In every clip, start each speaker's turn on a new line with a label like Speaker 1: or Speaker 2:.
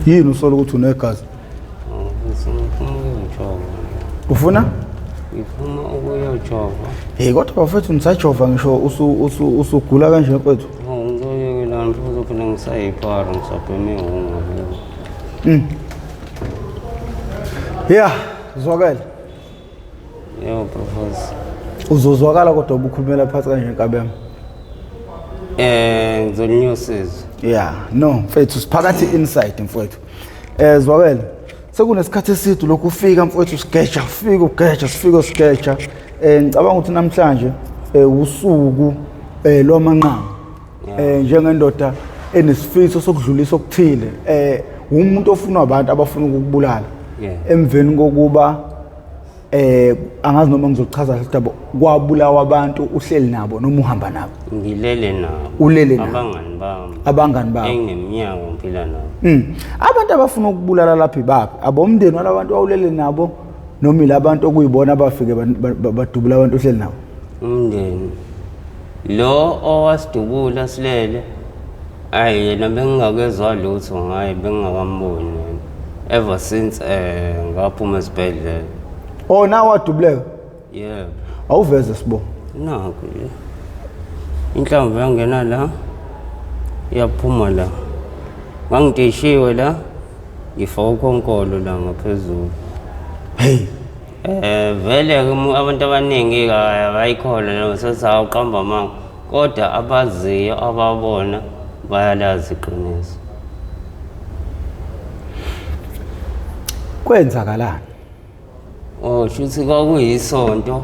Speaker 1: Yini usola ukuthi unegazi?
Speaker 2: Ngifuna ukuyojova.
Speaker 1: Ufuna?
Speaker 2: Ngifuna ukuyojova.
Speaker 1: Hey kodwa bafethu nisajova ngisho usugula kanje mfethu.
Speaker 2: Ngizoyekela mfethu phela ngisayiphara ngisabheme ihunga.
Speaker 1: Yeah, zwakele.
Speaker 2: Yebo professor.
Speaker 1: Uzozwakala kodwa ubukhulumela phansi kanje nkabema.
Speaker 2: Ngizolinyusa izwi.
Speaker 1: Yeah, no mfethu siphakathi inside mfethu. Zwakele. Sekunesikhathi eside lokhu ufika mfethu sigeja, ufika ugeja, sifika sigeja. Ngicabanga ukuthi namhlanje usuku lwamanqamu. Njengendoda enesifiso sokudlulisa okuthile, umuntu ofunwa abantu abafuna ukukubulala. Emveni kokuba angazi noma ngizochaza kahle udaba kwabulawa abantu uhleli nabo noma uhamba nabo.
Speaker 2: Ngilele nabo.
Speaker 1: Ulele nabo.
Speaker 2: Abangani bami.
Speaker 1: Abangani babo.
Speaker 2: Engineminyaka ngiphila nabo.
Speaker 1: Abantu abafuna ukubulala lapha ibaphi? Abomndeni walabantu awulele nabo noma ilabantu okuyibona abafike badubula abantu uhleli nabo?
Speaker 2: Umndeni. Lo owasidubula silele ayi yena bengingakezwa lutho ngaye bengingakamboni yena. Ever since ngaphuma esibhedlela.
Speaker 1: Oh nawe wadubuleka?
Speaker 2: Yebo.
Speaker 1: Awuveze sibo.
Speaker 2: Nakho nje. Inhlamvu yangena la yaphuma la. Ngangidishiwe la ngifaka ukhonkolo la ngaphezulu.
Speaker 1: Hey.
Speaker 2: Vele ke abantu abaningi abayikholwa leyo sethi awuqamba amanga kodwa abaziyo ababona bayalazi iqiniso.
Speaker 1: Kwenzakalani?
Speaker 2: Oh shuthi kwakuyisonto.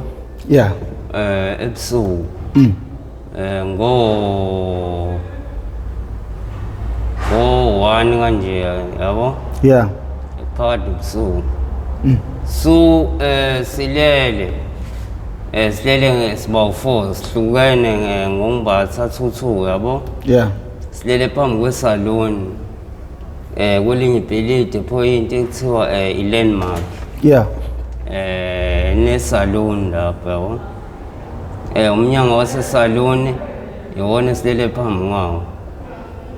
Speaker 1: Yeah.
Speaker 2: Ebusuku. Ngo 1 kanje yabo?
Speaker 1: Yeah.
Speaker 2: Phakathi ebusuku. So silele. Silele siba u4 sihlukene ngombatha 22 yabo?
Speaker 1: Yeah.
Speaker 2: Silele phambi kwesalon. Kwelinye ibhilidi point ekuthiwa i-landmark.
Speaker 1: Yeah.
Speaker 2: Ne-salon lapho yabo. Umnyango wasesalon iwona silele phambi kwawo.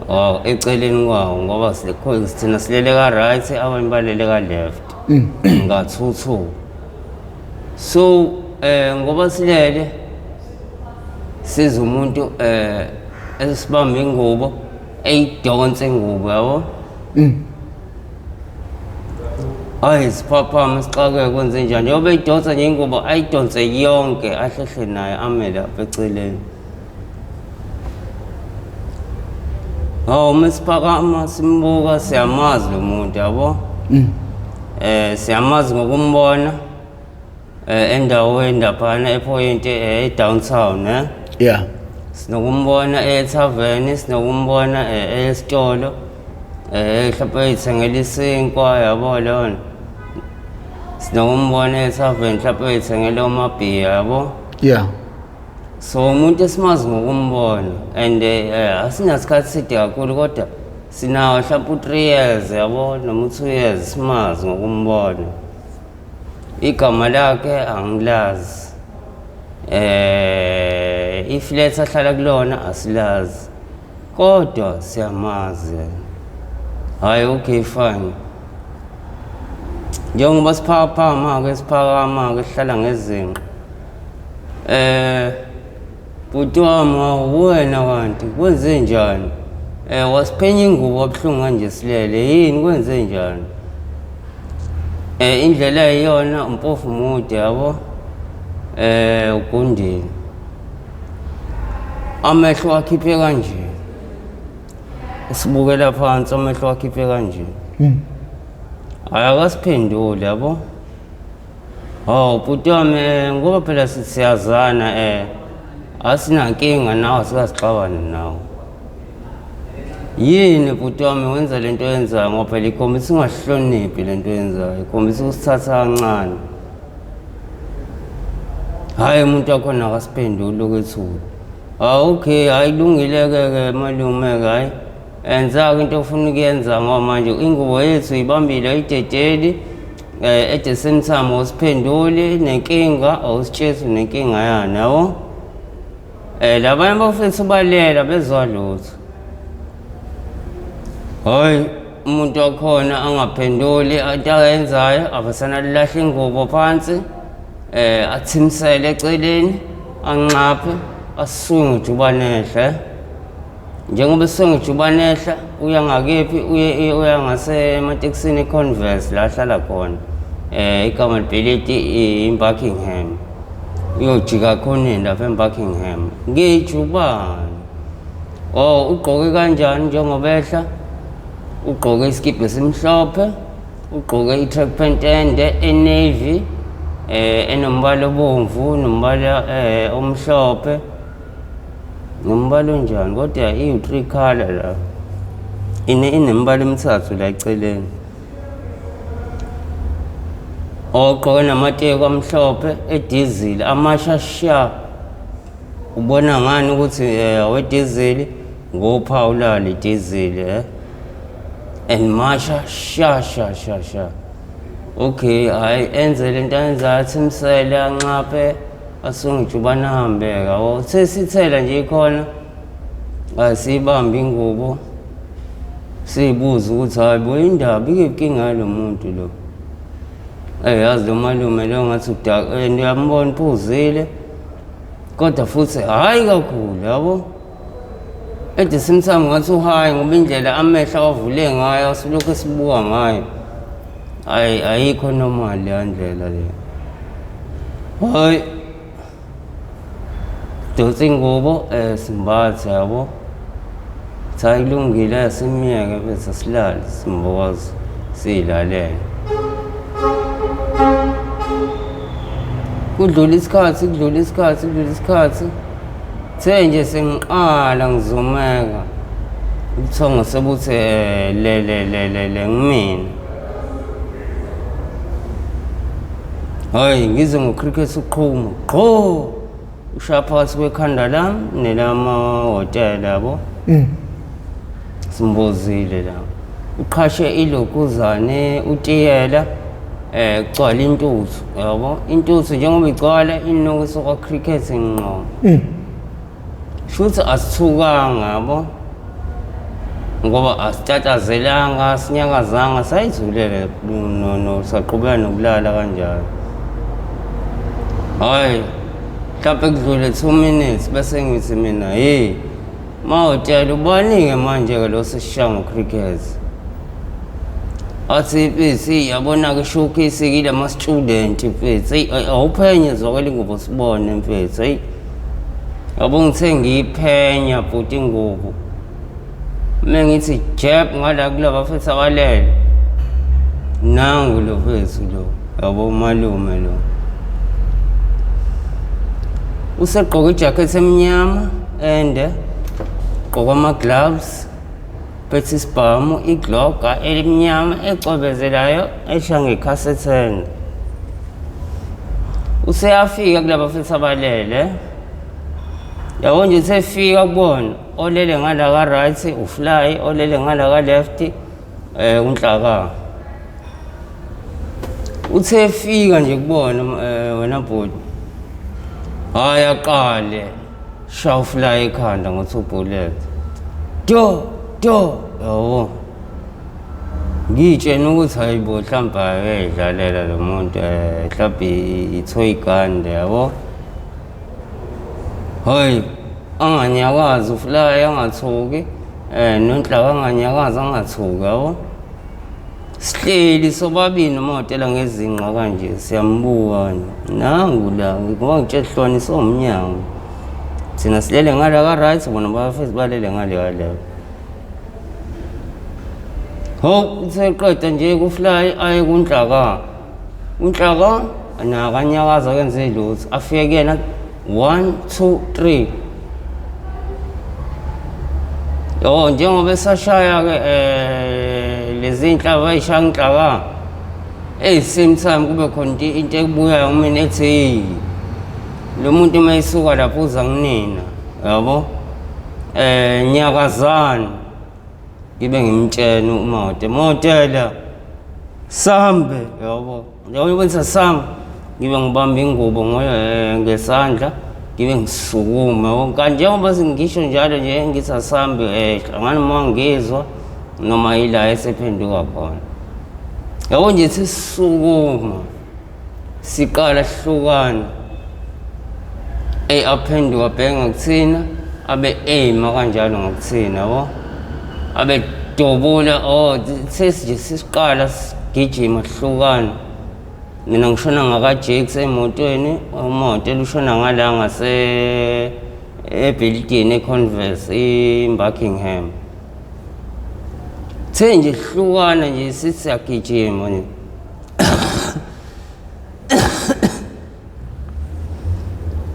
Speaker 2: Oh eceleni kwawo ngoba thina silele ka right abanye balele ka left. Nga 2-2. So ngoba silele siza umuntu esibamba ingubo eyidonse ingubo yabo. Hayi siphaphama sixakeke kwenze njani njengoba eyidonsa nje ingubo ayidonse yonke ahlehle naye ame lapha eceleni. Hawu uma siphakama simbuka siyamazi lo muntu yabo. Siyamazi ngokumbona endaweni laphana epoint e-downtown eh.
Speaker 1: Yeah.
Speaker 2: Sinokumbona ethaveni, sinokumbona esitolo. Mhlawumbe eyithengela isinkwa yabo lona. Sinokumbona ethaveni mhlawumbe eyithengela omabhiya yabo.
Speaker 1: Yeah.
Speaker 2: So umuntu esimazi ngokumbona and asinasikhathi side kakhulu kodwa sinawo mhlawumbe u3 years yabo noma u2 years simazi ngokumbona. Igama lakhe angilazi. Iflat ahlala kulona asilazi. Kodwa siyamazi. Hayi okay fine. Njengoba siphaphama ke siphakama ke sihlala ngezinqa. Bhuti wami wena kanti kwenze njani? Wasiphenya ingubo abuhlungu kanje silele yini kwenze njani? Indlela eyiyona umpofu mude yabo. Ugundile. Amehlo akhiphe kanje. Sibukela phansi amehlo akhiphe kanje. Hayi akasiphenduli yabo. Oh bhuti wami ngoba phela siyazana asinankinga nawe sikasixabane nawe. Yini bhuti wami wenza lento oyenzayo ngoba phela ikhombisa ungahloniphi lento oyenzayo, ikhombisa ukusithatha kancane. Hhayi umuntu wakhona akasiphenduli okwethuka. Ah okay, hhayi kulungile-ke ke malume-ke hhayi. Enza-ke into ofuna ukuyenza ngoba manje ingubo yethu ibambile ayidedeli. At the same time awusiphenduli nenkinga awusitsheli nenkinga yani yabo. Labanye bafethu balela bezwa lutho. Hhayi. Umuntu wakhona angaphenduli into ayenzayo, avesana alahla ingubo phansi, athimisele eceleni, anxaphe, asuke ngejubane ehle. Njengoba esuke ngejubane ehla, uya ngakephi, uya ngasematekisini eConverse la ahlala khona. Igama libhilidi i-Buckingham. Uyojika khoneni lapha eBuckingham. Ngejubane. Oh, ugqoke kanjani njengoba ehla? Ugqoke isikibha esimhlophe, ugqoke i-track pant ende e-navy, enombala obomvu nombala omhlophe. Nombala onjani kodwa iyi-three color la. Inemibala emithathu la eceleni. Ogqoke namateki amhlophe edizili amasha sha. Ubona ngani ukuthi awedizili? Ngophawu lalo idizili And masha sha sha sha sha. Okay, hhayi enze lento ayenzayo, athimisele, anxaphe, asuke ngejubane ahambe-ke yabo. Sesithela nje ikhona, asiyibambe ingubo, siyibuze ukuthi hhayi bo indaba ikephi inkinga yalo muntu lo. Yazi lo malume lo ngathi udaka, and uyambona uphuzile, kodwa futhi hhayi kakhulu yabo. At the same time ngathi uhayi ngoba indlela amehlo awavule ngayo asilokhu esibuka ngayo. Hayi ayikho normal leya ndlela le. Hayi donsa ingubo simbathe yabo. Cha ilungile simyeke bese silale simboze siyilalele. Kudlula isikhathi, kudlula isikhathi, kudlula isikhathi. The nje sengiqala ngizumeka ubuthongo sebuthi le le le le le ngimina. Hayi ngizwe ngo-cricket uqhuma gqo ushaya phakathi kwekhanda lami nelamahhotela yabo. Simbozile la. Uqhashe ilokuzane utiyela kugcwala intuthu yabo. Intuthu njengoba igcwala inuka isuka cricket ngqo. Shuthi asithukanga yabo. Ngoba asitatazelanga, sinyakazanga, sayithulele no saqhubeka nokulala kanjalo. Hayi mhlawumbe kudlule 2 minutes bese ngithi mina hey mahhotela ubani-ke manje-ke lo sesishaya ngo-cricket. Athi mfethu yabona-ke showcase kile ama-student mfethu, eyi awuphenye zwakela ingubo sibone mfethu, eyi yabo ngithe ngiyiphenya bhuti ingubo. Uma ngithi jeb ngala kulaba futhi abalele. Nangu lo mfethu lo, yabo umalume lo. Usegqoke ijakhethi emnyama ende, gqoka ama-gloves, phethe isibhamu, iglock elimnyama ecwebezelayo esha ngekhasetheni. Useyafika kulaba futhi abalele. Yabo nje usefika kubona olele ngala ka right ufly, olele ngala ka left unhlaka. Uthe efika nje kubona wena bhuti. Hayi aqale shaya ufly ekhanda ngo-2 bullet. Do do yabo. Ngiyitshena ukuthi hayi bo mhlawumbe ayedlalela lo muntu mhlawumbe i-toy gun yabo. Hayi anganyakazi ufly angathuki nonhlaka anganyakazi angathuki yabo. Sihleli sobabili nomahhotela ngezinqa kanje siyambuka nangu la ngoba ngitshela hlukanise umnyango. Thina silele ngala ka right bona bafethu balele ngale ka left. Ho useqeda nje kufly aye kunhlaka. Unhlaka nakanyakaza kenze lutho afike kuyena 1 2 3. Yo njengoba esashaya ke lezi inhlava ayishaya inhlaka. Hey same time kube khona into ekubuyayo kumina ethi lo muntu uma esuka lapho uza kunina yabo. Nyakazana ngibe ngimtshela uMote, Motela sambe yabo. Njengoba wenza sambe ngibe ngibamba ingubo ngesandla ngibe ngisukuma. Kanti njengoba ngisho njalo nje ngithi asambe hlangana uma ngizwa Noma ila esephenduka khona. Yabo nje sisukuma siqala sihlukana. Ey aphenduka abheke ngakuthina abe aima kanjalo ngakuthina yabo. Abe dubula oh sesi nje sisiqala sigijima sihlukana. Mina ngishona ngaka-Jakes emotweni, umoto lushona ngala ngase ebhilidini eConverse in Buckingham. The nje hlukana nje sithi siyagijima nje.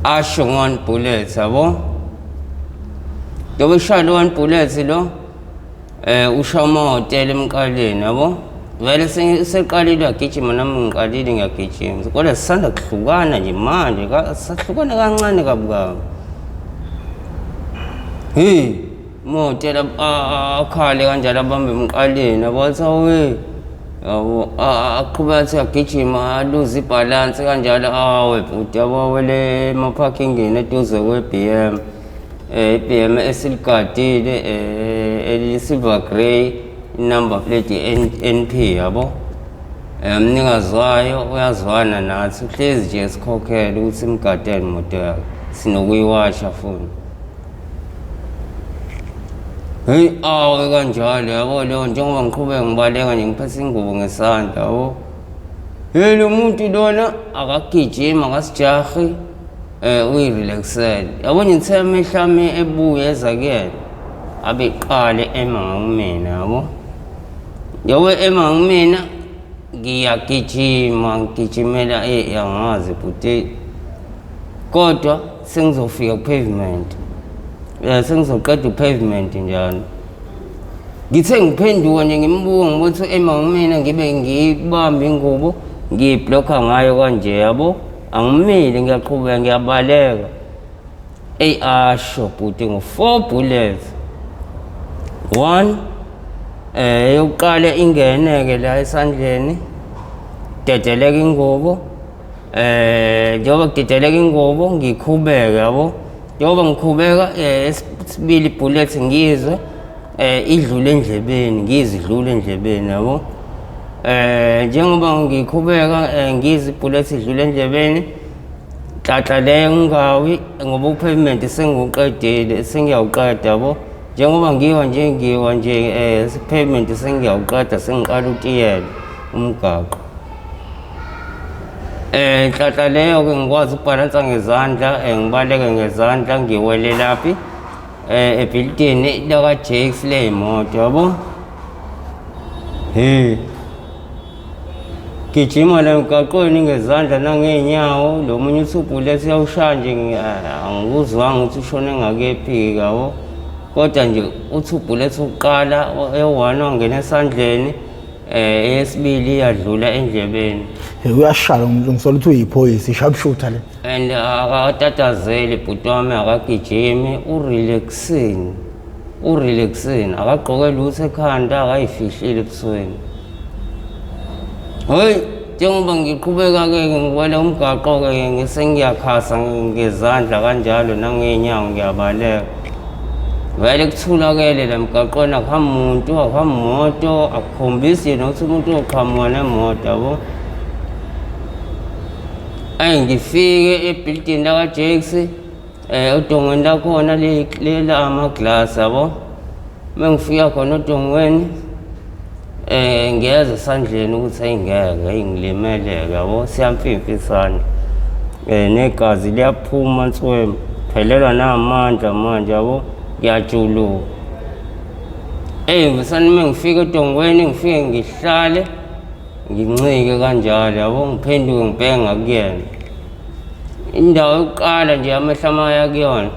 Speaker 2: Asho one bullet yabo. Njengoba eshaya lo one bullet lo usha amahhotela emqaleni yabo. Vele seqalile uyagijima nami ngiqalile ngiyagijima. Kodwa sisanda kuhlukana nje manje sahlukana kancane kabi kabi. Hey, amahhotela akhale kanjalo abambe emqaleni yabo athi awe. Yabo aqhubeka athi uyagijima aluze ibhalansi kanjalo awe bhuti yabo awele emaphakingini eduze kwe-B_M. I-B_M esiligadile eli-silver grey number plate NP yabo. Umnikazi wayo uyazwana nathi uhlezi nje esikhokhela ukuthi simgadele imoto yakhe sinokuyiwasha futhi. Heyi awe kanjalo yabo leyo njengoba ngiqhubeka ngibaleka nje ngiphethe ingubo ngesandla yabo. Hey lo muntu lona akagijimi akasijahi uyirelaxele. Yabo nje ngithe amehlo ami ebuya eza kuyena abeqale ema ngakumina yabo. Njengoba ema ngakumina ngiyagijima ngigijimela angazi bhuti kodwa sengizofika ku-pavement. Sengizoqeda u-pavement njalo. Ngithe ngiphenduka nje ngimbuka ngibona ukuthi ema kumina ngibe ngibambe ingubo ngiyiblokha ngayo kanje yabo. Angimile ngiyaqhubeka ngiyabaleka. Eyi asho bhuti ngo-4 bullets. One eyokuqala ingene-ke la esandleni dedeleka ingubo njengoba kudedeleka ingubo ngikhubeke yabo. Njengoba ngikhubeka esibili bullet ngizwe idlule endlebeni ngizwe idlule endlebeni yabo. Njengoba ngikhubeka ngizwe ibullet idlule endlebeni nhlanhla leyo ngingawi ngoba upavement sengiwuqedile sengiyawuqeda yabo. Njengoba ngiwa nje ngiwa nje pavement sengiyawuqeda sengiqala ukutiyela umgaqo. Nhlanhla leyo ke ngikwazi ukubhalansa ngezandla ngibaleke ngezandla ngiwele laphi ebhilidini laka-Jakes ley'moto yabo. He gijima la emgaqweni ngezandla nangey'nyawo lo munye uthi ubullet uyawushaya nje angikuzwanga ukuthi ushone ngakephi-ke yabo. Kodwa nje uthi ubullet wokuqala ewu-one wangena esandleni eyesibili iyadlula endlebeni.
Speaker 1: Uyashaya umuntu ngisola ukuthi uyiphoyisa i-sharpshooter le.
Speaker 2: And akatatazeli bhuti wami akagijimi urelaxini. Urelaxini akagqoke lutho ekhanda akayifihlile ebusweni. Hey njengoba ngiqhubeka-ke ngiwela umgaqo-ke ngisengiyakhasa ngezandla kanjalo nangey'nyawo ngiyabaleka. Vele kuthulakele la emgaqweni akuhambi muntu akuhambi moto akukhombisi nokuthi umuntu uyoqhamuka nemoto yabo. Ayi ngifike ebhilidini laka-Jakes odongweni lakhona lela amaglasi yabo. Uma ngifika khona odongweni ngiyeza esandleni ukuthi ayingeke eyi ngilimele-ke yabo siyamfimfa isandla. Negazi liyaphuma nswemu phelelwa namandla manje yabo ngiyajuluka. Eyi ngisani uma ngifika edongweni ngifike ngihlale ngincike kanjalo yabo ngiphenduke ngibheke ngakuyena. Indawo yokuqala nje amehlo amaya kuyona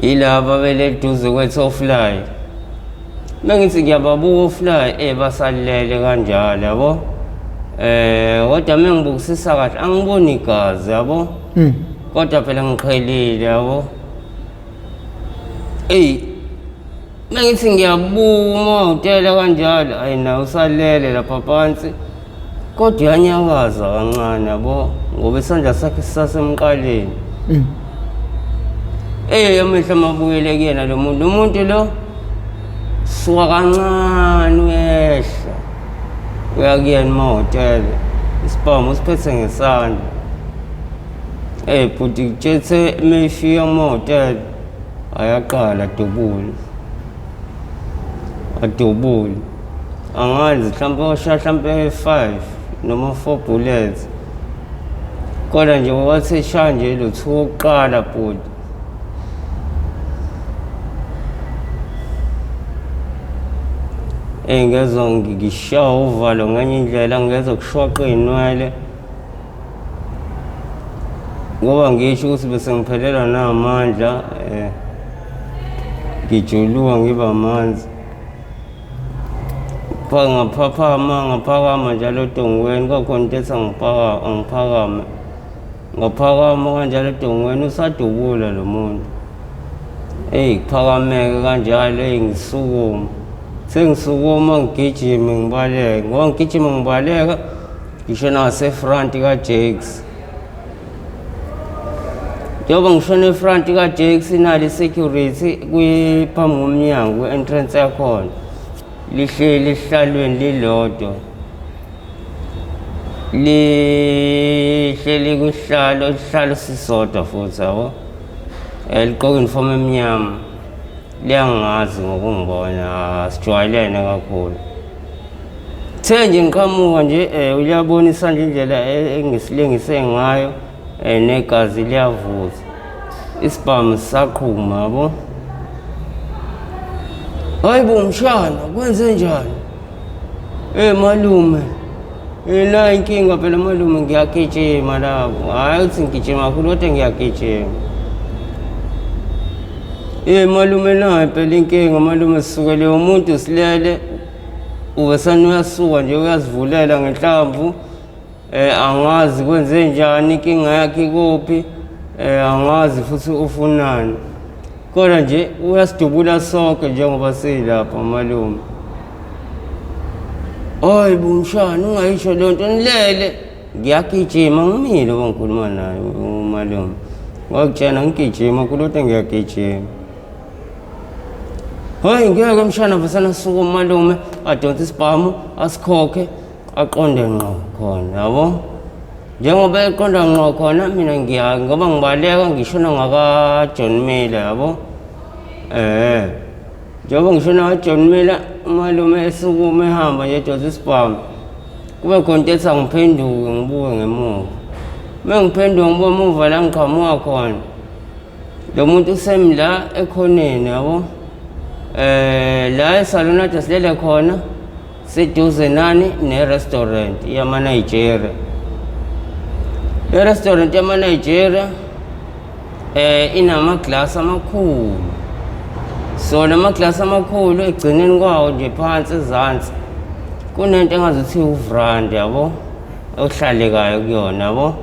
Speaker 2: yilaba bele eduze kwe-Tofly. Uma ngithi ngiyababuka ofly basalele kanjalo yabo. Kodwa uma ngibukisisa kahle angiboni igazi yabo. Kodwa phela ngiqhelile yabo. Eyi uma ngithi ngiyabuka umahhotela kanjalo ayi nawe usalele lapha phansi. Kodwa uyanyakaza kancane yabo ngoba isandla sakhe sisasemqaleni. Amehlo amabuyele kuyena lo muntu. Lo muntu lo Suka kancane uyehla uya kuyena emahhotela, isibhamu usiphethe ngesandla. Eyi bhuti kutshethe uma efika emahhotela ayaqala adubule, adubule. Angazi mhlawumpe washaya mhlawumpe 5 noma 4 bullets. Kodwa nje wathi eshaya nje lo two wokuqala bhuti. Eyi ngezwa ngishawa uvalo ngenye indlela ngezwa kushwaqa iy'nwele ngoba ngisho ukuthi bese ngiphelelwa namandla um ngijuluka ngiba manzi. Ngaphaphama ngaphakama njalo odongweni kwakhona into ethi angiphakame. Ngaphakama kanjalo edongweni usadubula lo muntu. Eyi kuphakameke kanjalo eyi ngisukuma. Sengisukuma ngigijime ngibaleke. Ngoba ngigijima ngibaleka ngishona ngasefront kaJakes. Njengoba ngishona efront kaJakes inalo i-security phambi komnyango kwi-entrance yakhona. Lihleli esihlalweni lilodwa. Lihleli kwisihlalo, isihlalo sisodwa futhi yabo. Ligqoke uniform emnyama. Liyangazi ngokungibona, sijwayelene kakhulu. Kuthe nje ngiqhamuka nje uyabona isandla indlela engisilengise ngayo negazi liyavuza. Isibhamu sisaqhuma yabo. Hayi bo mshana, kwenze njani? Eh malume, eh la inkinga phela malume ngiyagijima lapho. Hhayi ukuthi ngigijima kakhulu kodwa ngiyagijima. Eh malume nayi phela inkinga malume sisukele umuntu silele uvesane uyasuka nje uyazivulela ngenhlamvu. Eh angazi kwenze njani inkinga yakhe ikuphi. Eh angazi futhi ufunani. Kodwa nje uyasidubula sonke njengoba silapha malume. Hayi bo mshana ungayisho leyo nto nilele. Ngiyagijima ngimile uma ngikhuluma naye umalume. Ngakutshena ngigijima kulokhu ngiyagijima. Hayi ngeke mshana vusana suka umalume adonse isibhamu asikhokhe aqonde ngqo khona yabo. Njengoba eqonda ngqo khona mina ngiya ngoba ngibaleka ngishona ngaka-John Miller yabo. Eh. Njengoba ngishona ka-John Miller umalume esukuma ehamba nje edonsa isibhamu. Kube khona into ethi angiphenduke ngibuke ngemuva. Uma ngiphenduka ngibuka emuva la ngiqhamuka khona. Lo muntu usemi la ekhoneni yabo. Eh la esalon ade silele khona seduze nani ne-restaurant yama-Nigeria. Le restaurant yama-Nigeria inama-glass amakhulu. So lama glass amakhulu ekugcineni kwawo nje phansi ezansi kunento engazuthi uvrandi yabo ohlalekayo kuyona yabo.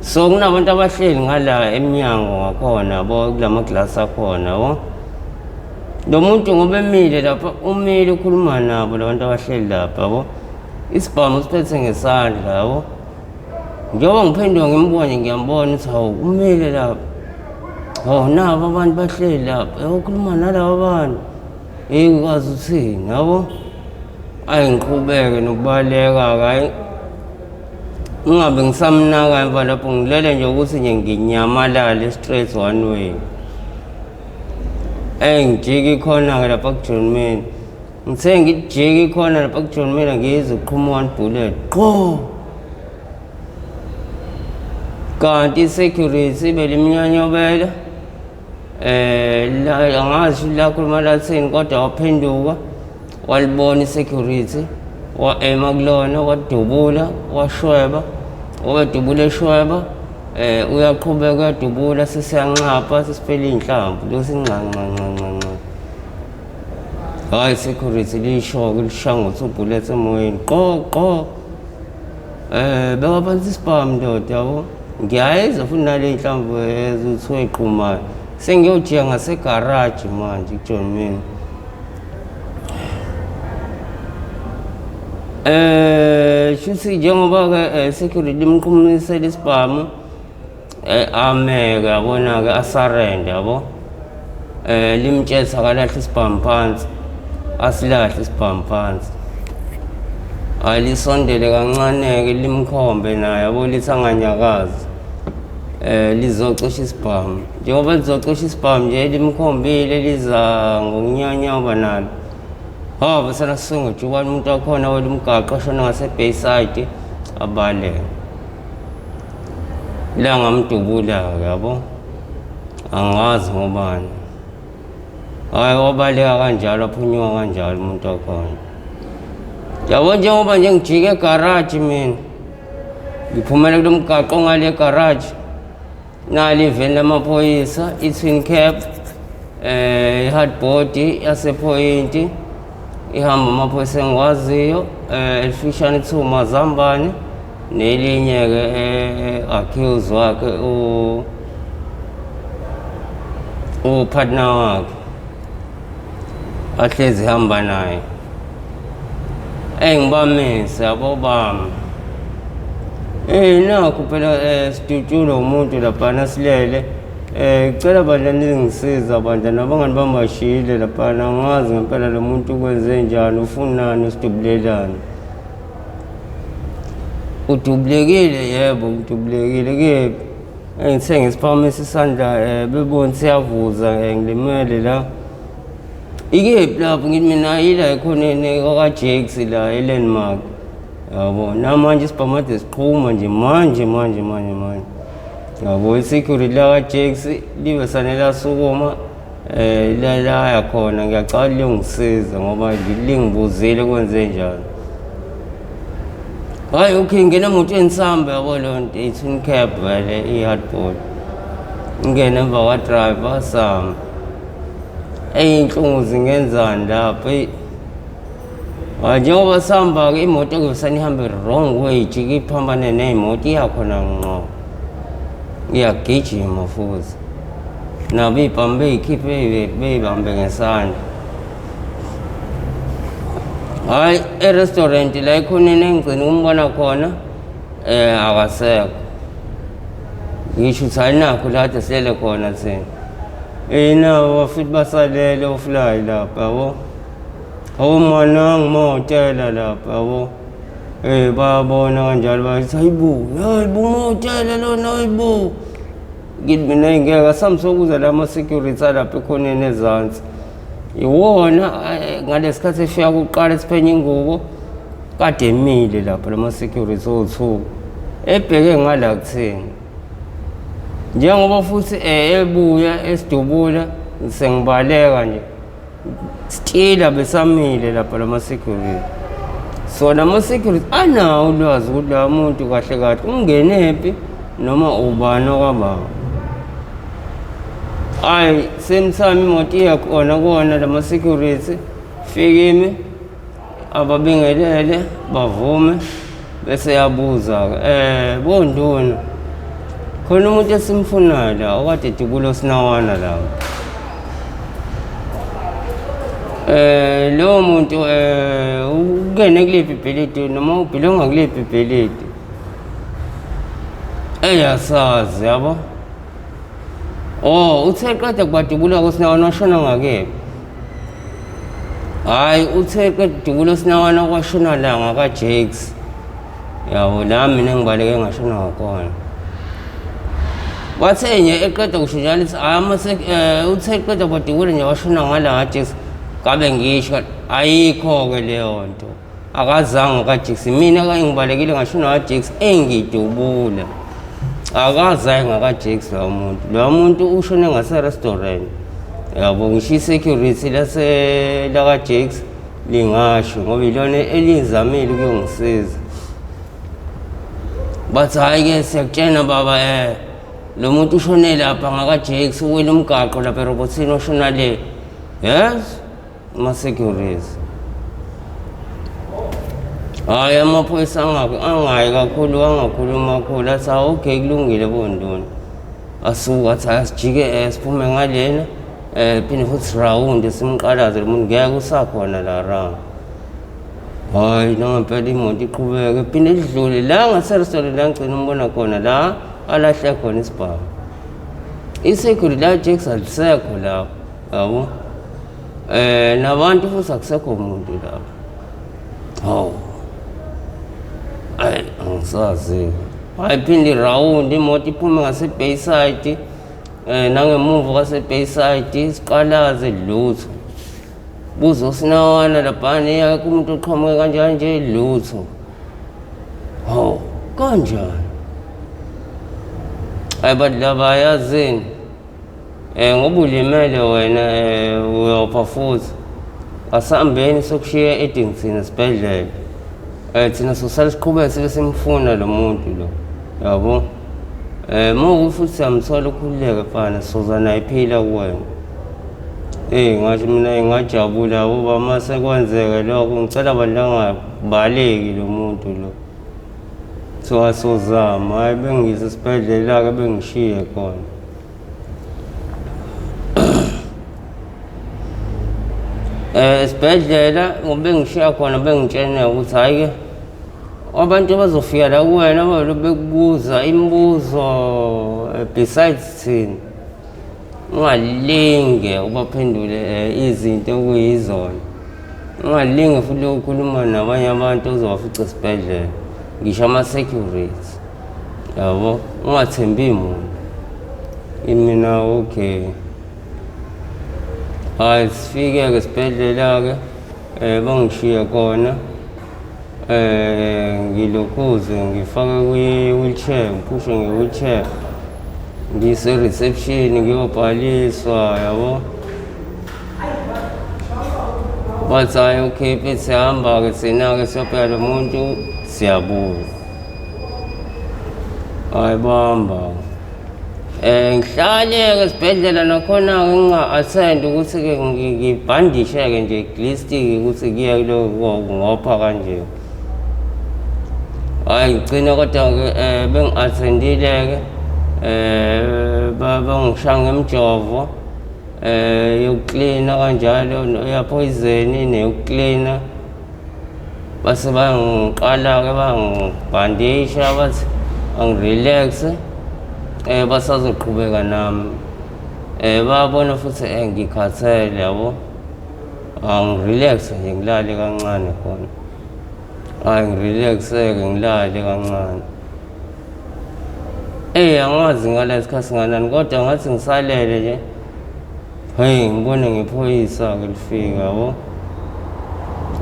Speaker 2: So kunabantu abahleli ngala emnyango ngakhona yabo kulama glass akhona yabo. Lo muntu ngoba emile lapha umile ukhuluma nabo labantu abahleli lapha yabo. Isibhamu usiphethe ngesandla yabo. Njengoba ngiphenduka ngimbone ngiyambona ukuthi hawu umile lapha. Hawu nabo abantu bahleli lapha. Yabo ukhuluma nalaba bantu. Hey ukwazi uthini yabo. Ayi ngiqhubeke nokubaleka hayi. Ngingabe ngisamnaka emva lapho ngilele nje ukuthi nje nginyamalale straight one way. Eyi ngijike ikhona-ke lapha kuJohn Miller. Ngithe ngijike ikhona lapha kuJohn Miller ngizwe kuqhuma one bullet. Qho! Kanti i-security belimnyanyobela. La angazi lakhuluma lathini kodwa waphenduka walibona i-security wa-ema kulona wadubula washweba wabedubula eshweba uyaqhubeka uyadubula sesiyanxapha sesiphela iy'nhlamvu losi nxa nxa nxa nxa nxa. Hhayi security lisho-ke lishaya ngo-two bullets emoyeni qo qo. Beka phansi isibhamu ndoda yabo. Ngiyayizwa futhi nale y'nhlamvu ezithiwa ey'qhumayo. Sengiyojika ngasegaraji manje kuJohn Miller. Shuthi njengoba-ke security limqhumisela isibhamu ameke yabona-ke asarende yabo. Limtshela akalahle isibhamu phansi, asilahle isibhamu phansi. Alisondele kancane-ke limkhombe naye, yabo, lithi anganyakazi. Lizocisha isibhamu. Njengoba lizocisha isibhamu nje limkhombile liza ngokunyanyaba nalo. Hawu besana sunga jubane umuntu wakhona wela umgaqo ashona ngase-Bayside abaleke. La ngamdubula-ke, yabo. Angazi ngobani. Hhayi wabaleka kanjalo, aphunyuka kanjalo umuntu wakhona. Yabo njengoba nje ngijike egaraji mina. Ngiphumela kulo mgaqo ngale garaji. Nali iveni lamaphoyisa, i-twin cab, i-hardboard yasePhoyinti. Ihamba amaphoyisa engiwaziyo, elifishane kuthiwa uMazambane, nelinye-ke accuse wakhe upartner wakhe ahlezi hamba naye. Eyi ngibamise yabo bami. Nakhu phela sidutshulwe umuntu laphana silele. Cela bandla ningisiza bandla, nabangani bamashiyile laphana, angazi ngempela lo muntu kwenze njani, ufunani, usidubulelani. Udubulekile? Yebo, ngidubulekile. Kephi? Engithe ngisiphakamisa isandla bebona siyavuza, ngilimele la. Ikephi lapho? Ngithi mina ila ekhoneni kwaka-Jakes la e-Landmark. Yabo, namanje isibhamu kade siqhuma nje manje manje manje manje. Yabo, i-security laka-Jakes libe sane lasukuma laya khona, ngiyacala liyongisiza ngoba lingibuzile kwenze njani. Hhayi okay, ngena emotweni sihambe, yabo leyo nto i-twin cab vele i-hardboard. Ngingene emva kwa-driver sihamba. Eyi iy'nhlungu zingenzani lapho, eyi. Hhayi njengoba sihamba-ke imoto kuvesane ihambe wrong way, ijike iphambane ney'moto iya khona ngqo. Iyagijima futhi. Nabo iy'bhamu bey'khiphe bey'bambe ngesandla. Hhayi e-restaurant la ekhoneni engigcina ukumbona khona akasekho. Ngisho ukuthi hhayi nakho la kade silele khona thina. Nabo futhi basalele ofly lapha, yabo. Hawu manangu mahhotela lapha, yabo. Bayabona kanjalo bathi hayibo, hayibo umahhotela lona, hayibo. Ngithi mina ngeke asambe sokuza la ama-security alapha ekhoneni ezansi. Iwona ngalesi sikhathi efika kuqala esiphenye ingubo kade emile lapha lama-security owu-two ebheke ngala kuthina. Njengoba futhi ebuya esidubula sengibaleka nje stila besamile lapha lama-security. So lama-security anawo ulwazi ukuthi la muntu kahle kahle ungenephi noma ubani okwababa. Hhayi same time imoto iya khona kuwona lama-security, fike ime ababingelele bavume bese yabuza-ke bonduna khona umuntu esimfunayo la okade edubula osinawana la. Lowo muntu ungene kuliphi ibhilidi noma ubhilonga kuliphi ibhilidi? Eyi asazi, yabo. Oh, uthe qeda kubadubula kosinawana washona ngakephi? Hhayi, uthe qeda kudubula osinawana kwashona la ngaka-Jakes. Yabo, la mina ngibaleke ngashona ngakhona. Wathe nje eqeda kusho njalo ithi hhayi uthe qeda kubadubula nje washona ngala ka-Jakes. Ngabe ngisho ayikho-ke leyo nto. Akazange kaJakes, mina kanye ngibalekile ngashona kaJakes engidubula. Akaze ngakaJakes lowo muntu. Lowo muntu ushone ngase-restaurant. Yabo, ngisho i-security lase lakaJakes lingasho ngoba ilona elizamile ukuyongisiza. Bathi hhayi-ke siyakutshena baba lo muntu ushone lapha ngakaJakes, uwele umgaqo lapha erobothini washona le. Yes, ama-security. Hhayi amaphoyisa angayi kakhulu, angakhulumi kakhulu, athi hawu okay kulungile bonduna. Asuka athi hhayi asijike siphume ngalena phinde futhi sirawunde simqalaze lo muntu ngeke usakhona la round. Hhayi nangempela imoto iqhubeke phinde idlule la ngase-restaurant la ngigcina umbona khona la alahle khona isibhamu. I-security la Jakes alisekho lapho. Yabo? Nabantu futhi akusekho umuntu lapha. Hawu. Ayi angisazi. Hayi phinde irawundi imoto iphume ngase-Bayside nangemuva kwase-Bayside siqalaze lutho. Buza usinawana laphana yakho umuntu oqhamuke kanjani nje lutho. Hawu kanjani? Hayi bantu laba yazini. Ngoba ulimele wena uyopha futhi. Asihambeni sokushiya e-Addington esibhedlela. Thina sosale siqhubeke sibe simfuna lo muntu lo. Yabo? Uma futhi siyamthola ukhululeke mfana soza naye phila kuwena. Ngathi mina ngingajabula ngoba uma sekwenzeke lokho ngicela abantu angabaleki lo muntu lo. Kuthiwa sozama, hhayi bengiyise esibhedlela-ke bengishiye khona. Esibhedlela ngoba bengishiya khona bengitshene ukuthi hhayi-ke abantu abazofika la kuwena baloku bekubuza imibuzo besides thina. Ungalinge ubaphendule izinto okuyizona. Ungalinge futhi ukukhuluma nabanye abantu ozobafica esibhedlela, ngisho ama-security. Yabo, ungathembi muntu. Mina okay. Hhayi sifike-ke esibhedlela-ke bangishiye khona. Ngilokhuze ngifake kwi-wheelchair, ngiphushe nge-wheelchair. Ngiyise e-reception ngiyobhaliswa yabo. Bathi hhayi okay mfethu siyahamba-ke thina-ke siyobheka lo muntu siyabuya. Hhayi bahamba. Ngihlale-ke esibhedlela nakhona-ke nginga-attend ukuthi-ke ngibhandishe-ke nje at least-ke ukuthi kuye kuloko ngopha kanje. Hhayi ngigcine kodwa-ke bengi-attend-ile-ke bangishaya ngemijovo yokuklina kanjalo eyaphoyizeni neyokuklina. Base bayangiqala-ke bangibhandisha bathi angi-relax-e basazoqhubeka nami. Babona futhi ngikhathele yabo, angi-relax-e nje ngilale kancane khona. Hhayi ngi-relax-e-ke ngilale kancane. Eyi angazi ngalala isikhathi singanani kodwa ngathi ngisalele nje. Hey ngibone ngephoyisa-ke lifika yabo.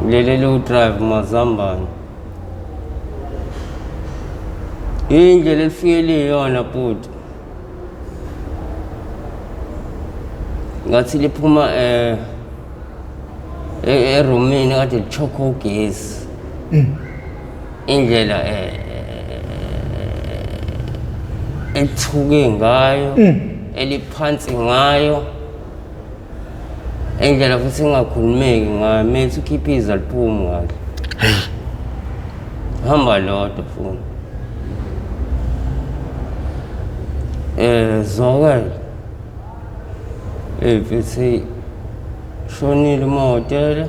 Speaker 2: Leli eliwu-drive mazambane. Indlela elifike liyiyona bhuti. Ngathi liphuma erumini kade lichokha ugesi. Indlela elithuke ngayo, eliphansi ngayo, indlela futhi engakhulumeki ngayo, methi ukhiphe izwi aliphumi kahle. Hamba lodwa futhi. Zwakele. Mfethu shonile umahhotela,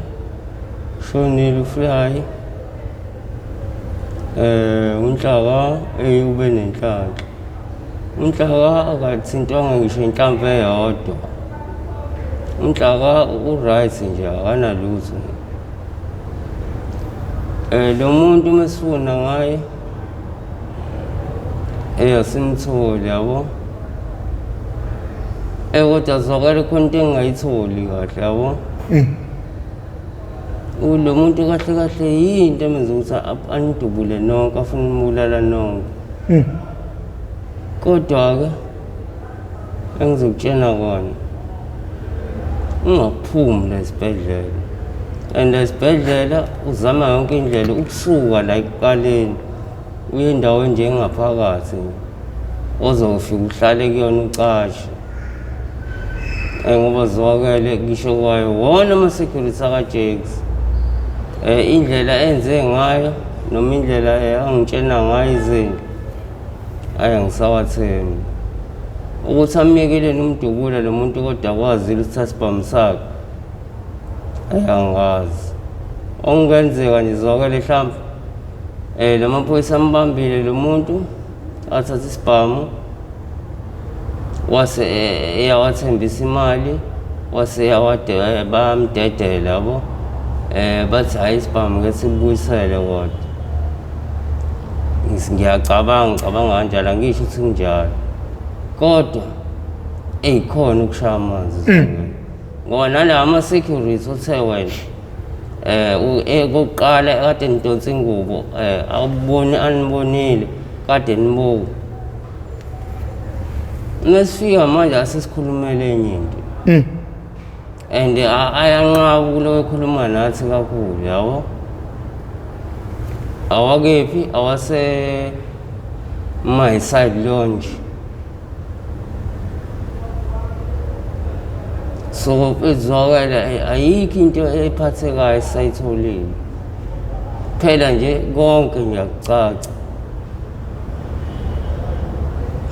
Speaker 2: shonile ufly. uNhlaka ube nenhlanhla. UNhlaka akathintwanga ngisho inhlamvu eyodwa. UNhlaka u-right nje akanalutho. Lo muntu uma sifuna ngaye asimtholi yabo. Kodwa zwakele khona into engingayitholi kahle yabo. Lo muntu kahle kahle yinto emenza ukuthi anidubule nonke, afune ukunibulala nonke. Kodwa-ke engizokutshena kona, ungaphumi la esibhedlela. And esibhedlela uzama yonke indlela ukusuka la ekuqaleni uye endaweni nje engaphakathi ozofika uhlale kuyona ucashe. Ngoba zwakele ngisho kwayo wona ama-security aka-Jakes. Indlela enze ngayo noma indlela angitshena ngayo izinto, hhayi angisawathembi. Ukuthi amyekeleni umdubula lo muntu kodwa akwazile ukuthatha isibhamu sakhe, hhayi angazi. Okungenzeka nje zwakele hlampe la maphoyisa ambambile lo muntu athatha isibhamu wase eyawathembisa imali Wase awade bayamdedela yabo. Bathi hhayi isibhamu ke sikubuyisele kodwa. Ngiyacabanga ngicabanga kanjalo angisho ukuthi kunjalo. Kodwa eyi khona ukushaya amanzi. Ngoba nalawa ama-security uthe wena kokuqala kade nidonsa ingubo awuboni anibonile kade nibuka. Mesifika manje asesikhulumele enye into. And ayanqaba ukuloku ekhuluma nathi kakhulu yabo. Awakephi awase my side lounge. So izwakala ayikho into ephathekayo esayitholile. Phela nje konke ngiyakucaca.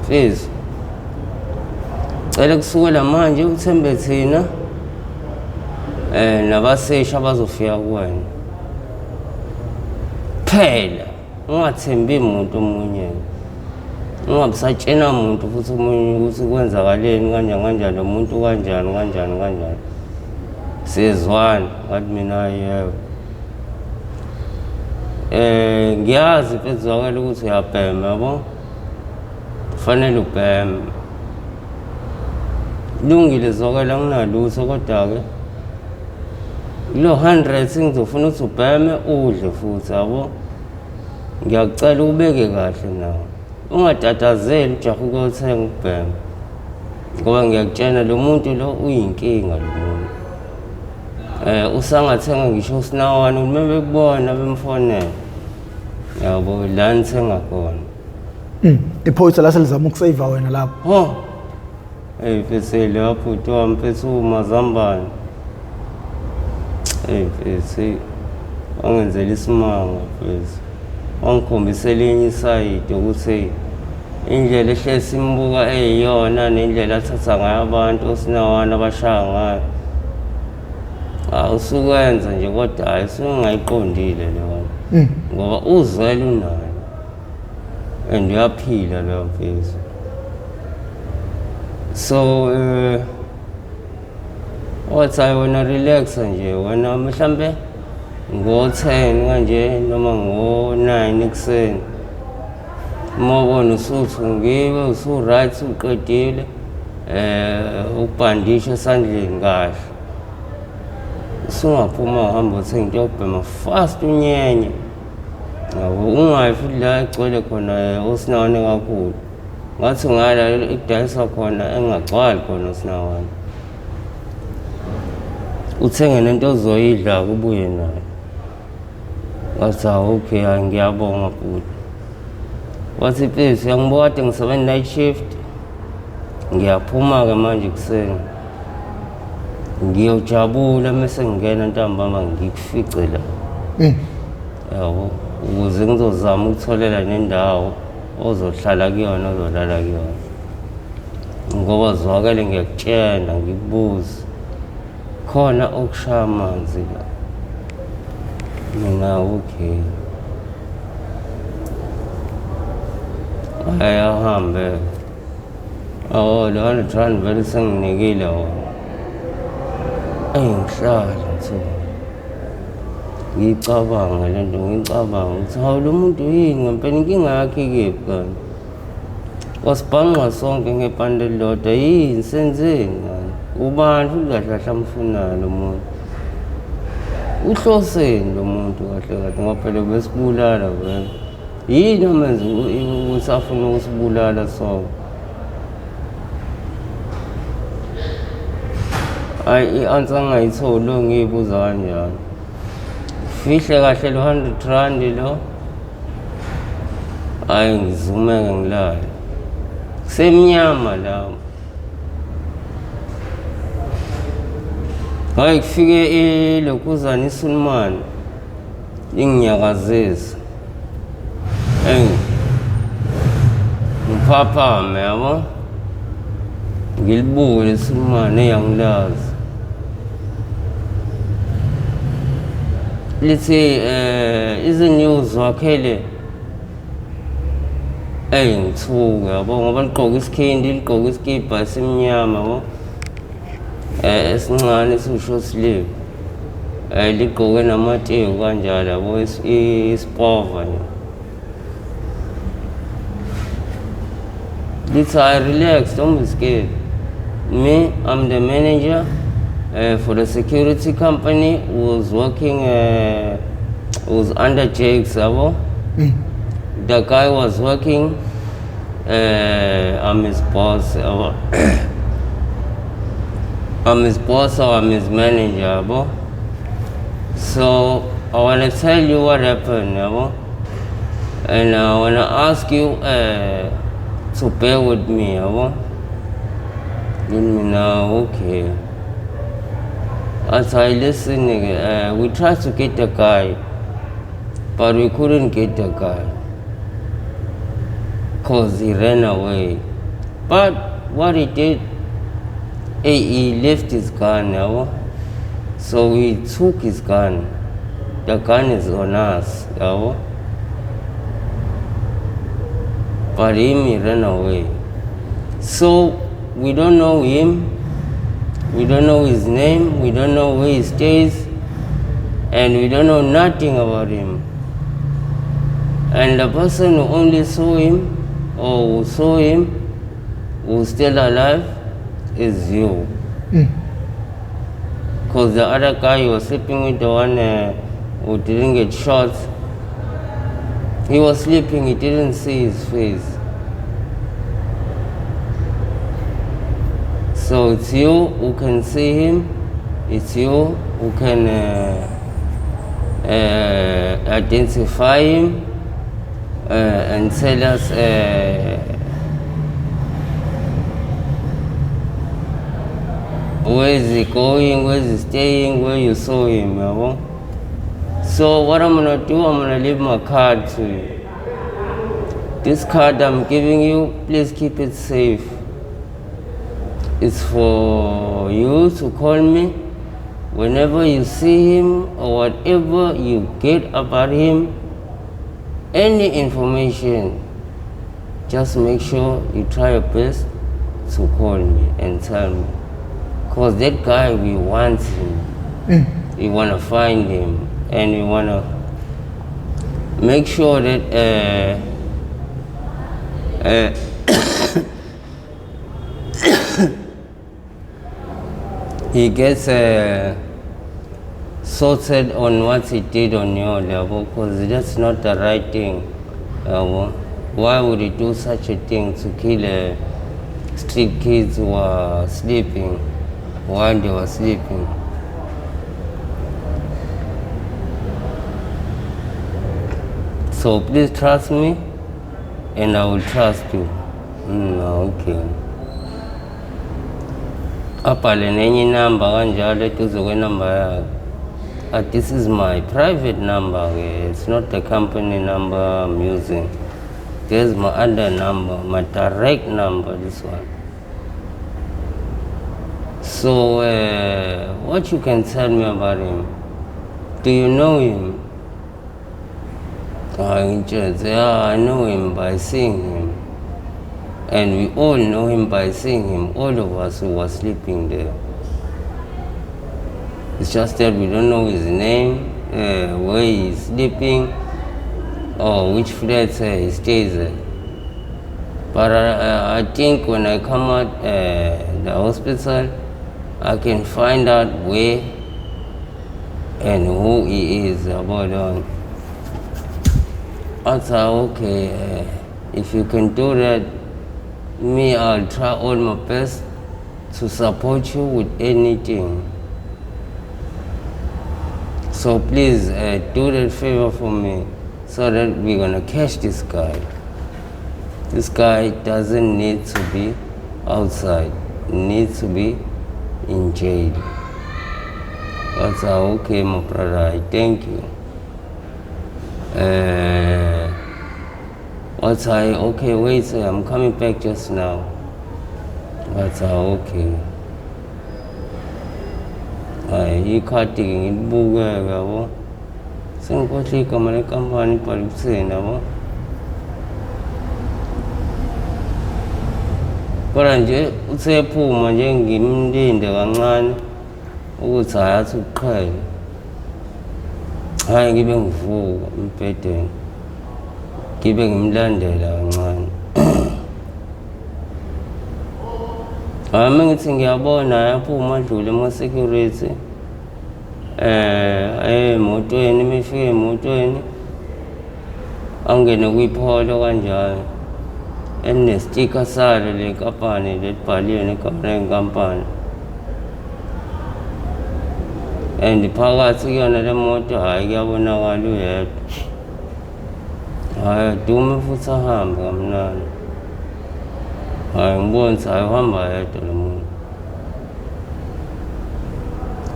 Speaker 2: Mfethu, cela kusukela manje uthembe thina nabaseshi abazofika kuwena. Phela ungathembi muntu omunye. Ungabusatshena muntu futhi omunye ukuthi kwenzakaleni kanjani kanjani lo muntu kanjani kanjani kanjani. Siyezwana ngathi mina yebo. Ngiyazi mfethu zwakele ukuthi uyabhema yabo. Kufanele ubheme. Lungile zwakele anginalutho kodwa-ke kulo 100 ngizofuna ukuthi ubheme udle futhi yabo. Ngiyakucela ubeke kahle nawe. Ungatatazeli ujahe ukuyothenga ukubhema. Ngoba ngiyakutshena lo muntu lo uyinkinga lo muntu. Usangathenga ngisho usinawane uma bekubona bemfonela. Yabo la nithenga khona.
Speaker 1: Iphoyisa lase lizama ukusave wena lapho.
Speaker 2: Ho. Hey mfethu lo bhuti wami mfethu umazambane. Hey mfethu wangenzela isimanga mfethu. Wangikhombisa elinye isayidi ukuthi indlela ehlezi simbuka eyiyona nendlela athatha ngayo abantu osinawana abashaya ngayo. Awusukwenza nje kodwa hayi usungayiqondile leyo. Ngoba uzwela unayo. And uyaphila leyo mfethu. So wathi hayi wena relax nje wena mhlambe ngo-10 kanje noma ngo-9 ekuseni. Uma ubona usuthungiwe usu-right uqedile ukubhandisha esandleni kahle. Usungaphuma uhamba uthenga into yokubhema fast unyenye. Yabo ungayi futhi la egcwele khona osinawane kakhulu. Ngathi ngala ekudayiswa khona engagcwali khona osinawane. Uthenge nento ozoyidla ubuye nayo. Wathi hawu okay hayi ngiyabonga bhuti. Wathi please uyangibuka kade ngisebenza night shift. Ngiyaphuma-ke manje ekuseni. Ngiyojabula mese ngingena ntambama ngikufice la. Yabo ukuze ngizozama ukutholela nendawo ozohlala kuyona ozolala kuyona. Ngoba zwakele ngiyakutshela ngikubuza. Khona okushaya amanzi la. Mina okay. Hayi ahambe. Oh lo 100 rand vele senginikile wona. Eyi ngihlala ngithuka. Ngiyicabanga le nto ngiyicabanga ukuthi hawu lo muntu yini ngempela inkinga yakhe ikephi kanti. Wasibhanqa sonke ngebhande elilodwa yini senzeni kanti? Ubani futhi kahle kahle amfunayo lo muntu? Uhloseni lo muntu kahle kahle ngoba phela ubesibulala vele. Yini amenza ukuthi afune ukusibulala sonke? Hayi i-answer angayitholi lo ngiyibuza kanjalo. Fihle kahle lo 100 rand lo. Hayi ngizumeke ngilale. Kusemnyama la. Hayi kufike ilokhuzana isulumane inginyakazisa. Eyi ngiphaphame yabo. Ngilibuke lesulumane eyangilazi. Lithi izi-news wakhele eyi ngithuke yabo ngoba ligqoke isikhindi ligqoke isikibha esimnyama yabo. Esincane esiwu-short sleeve, ligqoke namateki kanjalo yabo, isipova nje. Lithi, "I relax, don't be scared. Me, I'm the manager for the security company who was working, who was under Jakes, yabo. The guy was working, I'm his boss, yabo. I'm his boss or I'm his manager, yabo. So I want to tell you what happened, yabo. And I want to ask you to bear with me, yabo." Let me know, okay. As I listen, we tried to get the guy, but we couldn't get the guy because he ran away. But what he did, he left his gun, yabo. So we took his gun. The gun is on us, yabo. But him, he ran away. So we don't know him. We don't know his name. We don't know where he stays. And we don't know nothing about him. And the person who only saw him or who saw him, who's still alive, is you. Because the other guy you was sleeping with, the one who didn't get shot, he was sleeping, he didn't see his face. So it's you who can see him, it's you who can identify him and tell us where is he going, where is he staying, where you saw him, yabo. So what I'm gonna do, I'm gonna leave my card to you. This card I'm giving you, please keep it safe. It's for you to call me whenever you see him or whatever you get about him, any information, just make sure you try your best to call me and tell me. Because that guy, we want him. We want to find him and we want to make sure that he gets sorted on what he did on your level, because that's not the right thing. Why would he do such a thing to kill street kids who are sleeping while they were sleeping? So please trust me and I will trust you. Okay. Abhale nenye inamba kanjalo eduze kwenamba yakhe. This is my private number ke. It's not the company number I'm using. There's my other number, my direct number, this one. So what you can tell me about him? Do you know him? Yeah, I know him by seeing him. And we all know him by seeing him, all of us who were sleeping there. It's just that we don't know his name, where he's sleeping, or which flat he stays at. But I think when I come out the hospital, I can find out where and who he is about. I said, okay, if you can do that, me, I'll try all my best to support you with anything. So please do that favor for me so that we're gonna catch this guy. This guy doesn't need to be outside, he needs to be in jail. I said, okay, my brother, I thank you. What's I, okay, wait, I'm coming back just now. What's I, okay. Hayi, ikhadi ke ngilibuke yabo. Sengikhohle igama lenkampani ibhale ukuthini yabo. Kodwa nje uthe ephuma nje ngimlinde kancane ukuthi hhayi athi ukuqhela. Hhayi ngibe ngivuka embhedeni ngibe ngimlandela kancane. Hhayi uma ngithi ngiyabona hhayi aphuma adlule ama-security emotweni, uma efika emotweni angene kwipholo kanjalo elinestika salo le nkampani lelibhaliwe negama lenkampani and phakathi kuyona le moto hhayi kuyabonakala uyedwa hhayi adume futhi ahambe kamnandi hhayi ngibone ukuthi hhayi uhamba yedwa lo muntu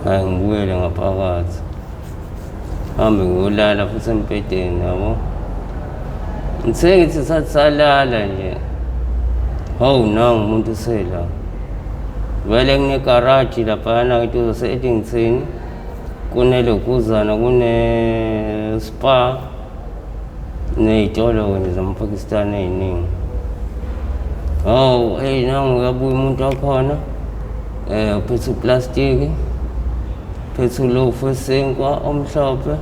Speaker 2: hhayi ngibuyele ngaphakathi hambe ngiyolala futhi embhedeni yabo ngithe ngithi sathi salala nje hawu nangu umuntu usela vele kunegaraji laphayana eduze se-Eddington kunelokuzana kune-spa ney'tolo-ke nje zamaPakistan ey'ningi hawu eyi nangu uyabuya umuntu wakhona um uphethe uplastiki phethe ulofu wesinkwa omhlophe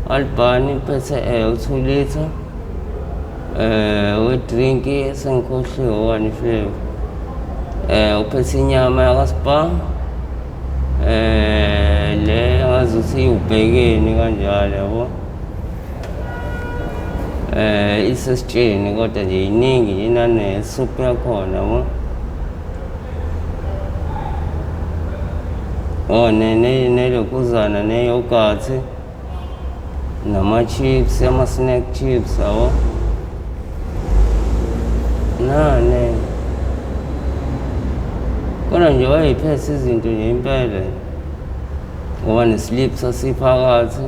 Speaker 2: alibhani phethe um u-2 litre um wedrinki sengikhohliwe wani flavor um uphethe inyama yakaSpar le ngazuthi iwubhekeni kanjalo yabo isesitsheni kodwa nje iningi inanesuphu yakhona yabo. Oh nelokhuzana ne-yoghurt nama-chips ama-snack chips yabo nane kodwa nje wayeyiphethe izinto nje impela ngoba neslip sasiphakathi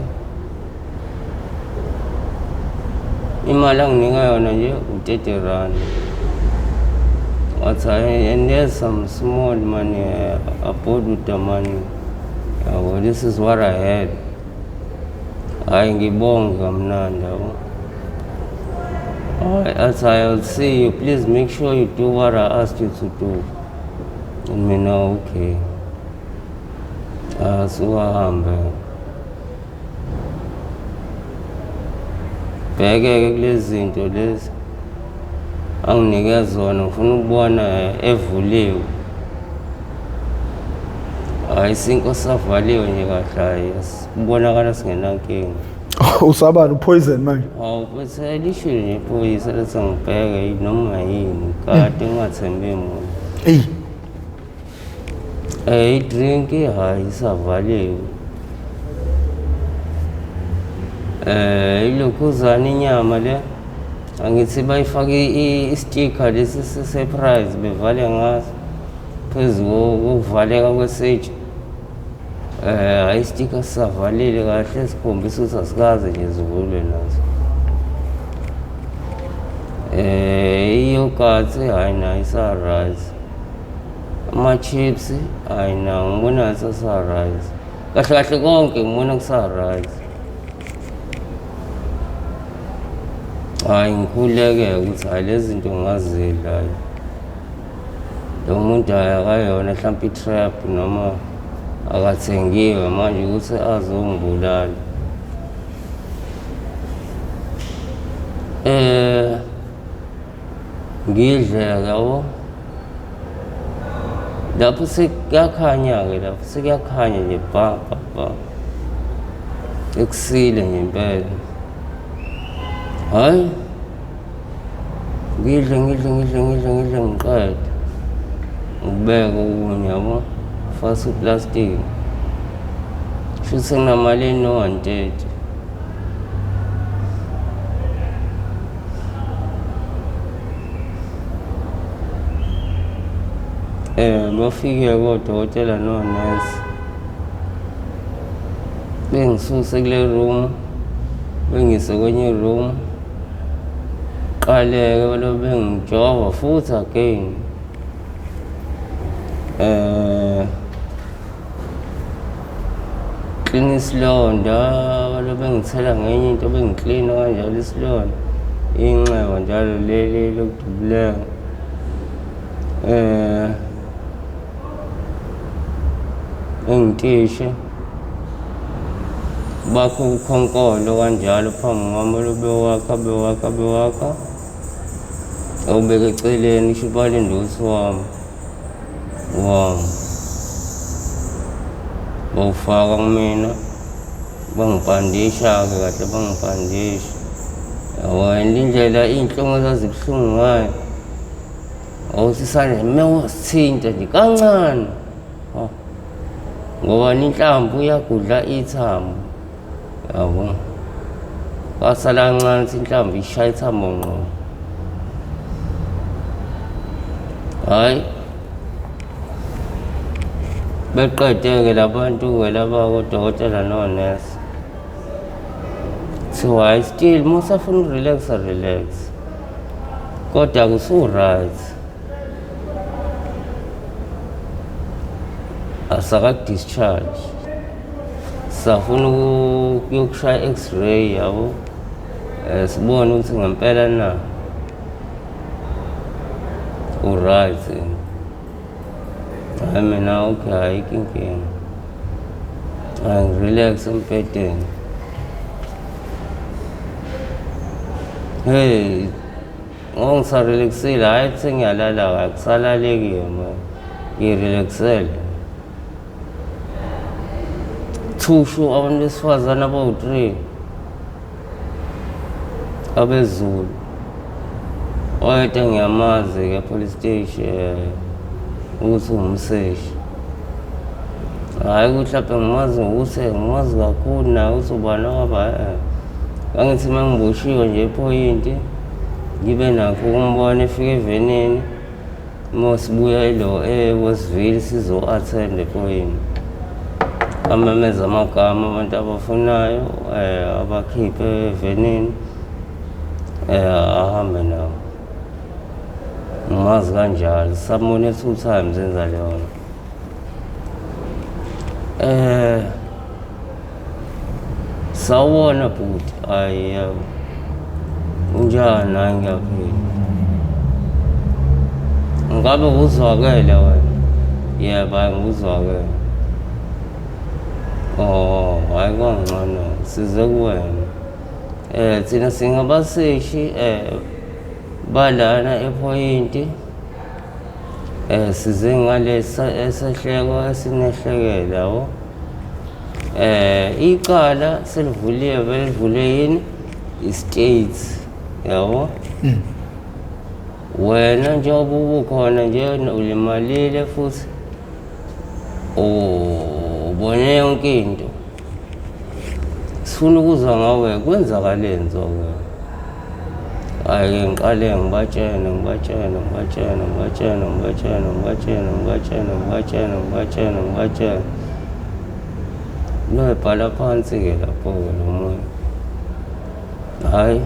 Speaker 2: imali anginika yona nje u-30 rand wathi "Hey, and there's some small money I bought with the money yabo this is what I had hhayi ngibonge kamnandi yabo hayi athi I'll see you please make sure you do what I asked you to do and mina okay asukahambe bheke-ke kulezi zinto lezi anginike zona ngifuna ukubona evuliwe hhayi isinkwa sisavaliwe nje kahle hhayi kubonakala singenankinga.
Speaker 1: Usabani upoison manje?
Speaker 2: Hawu mfethu lishilo nje iphoyisa lethi ngibheke noma yini kade ngingathembi muntu.
Speaker 1: Eyi.
Speaker 2: I-drink hhayi isavaliwe. Ilokhuzana inyama le angithi bayifake istika lesi se-surprise bevale ngaso phezu kokuvaleka kwesitsha. Hhayi istika sisavalile kahle sikhombisa ukuthi asikaze nje sivulwe naso. I-yoghurt hhayi nayo isa-right. Ama-chips hhayi nawo ngibona ngathi asa-right. Kahle kahle konke ngibona kusa-right. Hhayi ngikhuleke ukuthi hhayi lezi zinto ngingazidla hhayi. Lo muntu hhayi akayona hlampe i-trap noma akathengiwe manje ukuthi azongibulala. Ngidle yabo. Lapho sekuyakhanya-ke lapho sekuyakhanya nje bha bha bha. Ekusile nje impela. Hhayi ngidle ngidle ngidle ngidle ngidle ngiqede. Ngikubeke okunye yabo, ngifake uplastiki. Shuthi senginamali eno-130. Bafike odokotela nonesi bengisuse kule room bengise kwenye room. Qale-ke baloku bengijova futhi again. Klina isilonda baloku bengithela ngenye into bengiklina kanjalo isilonda, inxeba njalo leli lokudubuleka. Engitishe bakho ukhonkolo kanjalo phambi kwami bewakha bewakha bewakha awubeka eceleni isho balinde ukuthi wami wami bawufaka kumina bangibhandisha-ke kahle bangibhandisha yabo and indlela iy'nhlungu ezazibuhlungu ngayo awuthi isandla uma wasithinta nje kancane oh. Ngoba inhlamvu iyagudla ithambo yabo kwasala kancane ukuthi inhlamvu ishaya ithambo ngqo hhayi beqede-ke labantu-ke laba kodokotela nonesi kuthiwa hhayi still uma usafuna ukurelaxa relax kodwa kusu-right asaka-discharge safuna ukuyokushaya x-ray yabo um sibone ukuthi ngempela na u-right. Hhayi mina okay ayikho inkinga. Hhayi ngirelax embhedeni. Hey, ngoba ngisarelaxile hhayi sengiyalala akusalaleki-ke manje. Ngirelaxele. Thushu abantu besifazane abawu-3 abezulu. Oyedwa ngiyamazi-ke e-police station ukuthi uwumseshi. Hhayi ukuthi hlampe ngimazi ngokuthi ngimazi kakhulu naye ukuthi ubani owaba e-e. Ngangithi uma ngiboshiwe nje ephoyinti ngibe nakho ukumbona efika evenini uma sibuya ilo e-Westville sizo-attend ephoyinti. Amemeze amagama abantu abafunayo abakhiphe evenini ahambe nawo. Ngimazi kanjalo, sambone two times enza leyo nto. Sawubona bhuti, hhayi yebo. Unjani? Hhayi ngiyaphila. Ngabe uzwakele wena? Yebo, hhayi nguzwakele. Oh, hhayi kwangcono, size kuwena. Thina singabaseshi balana ephoyinti size ngalesa esehleko esinehlekele yabo. Icala selivuliwe belivule yini? I-state yabo. Wena njengoba ubukhona nje ulimalile futhi ubone yonke into. Sifuna ukuzwa ngawe kwenzakaleni Zwakele. Hhayi-ke ngiqale ngibatshene ngibatshene ngibatshene ngibatshene ngibatshene ngibatshene ngibatshene ngibatshene ngibatshene ngibatshene. Loyibhala phansi-ke lapho-ke lo muntu. Hhayi,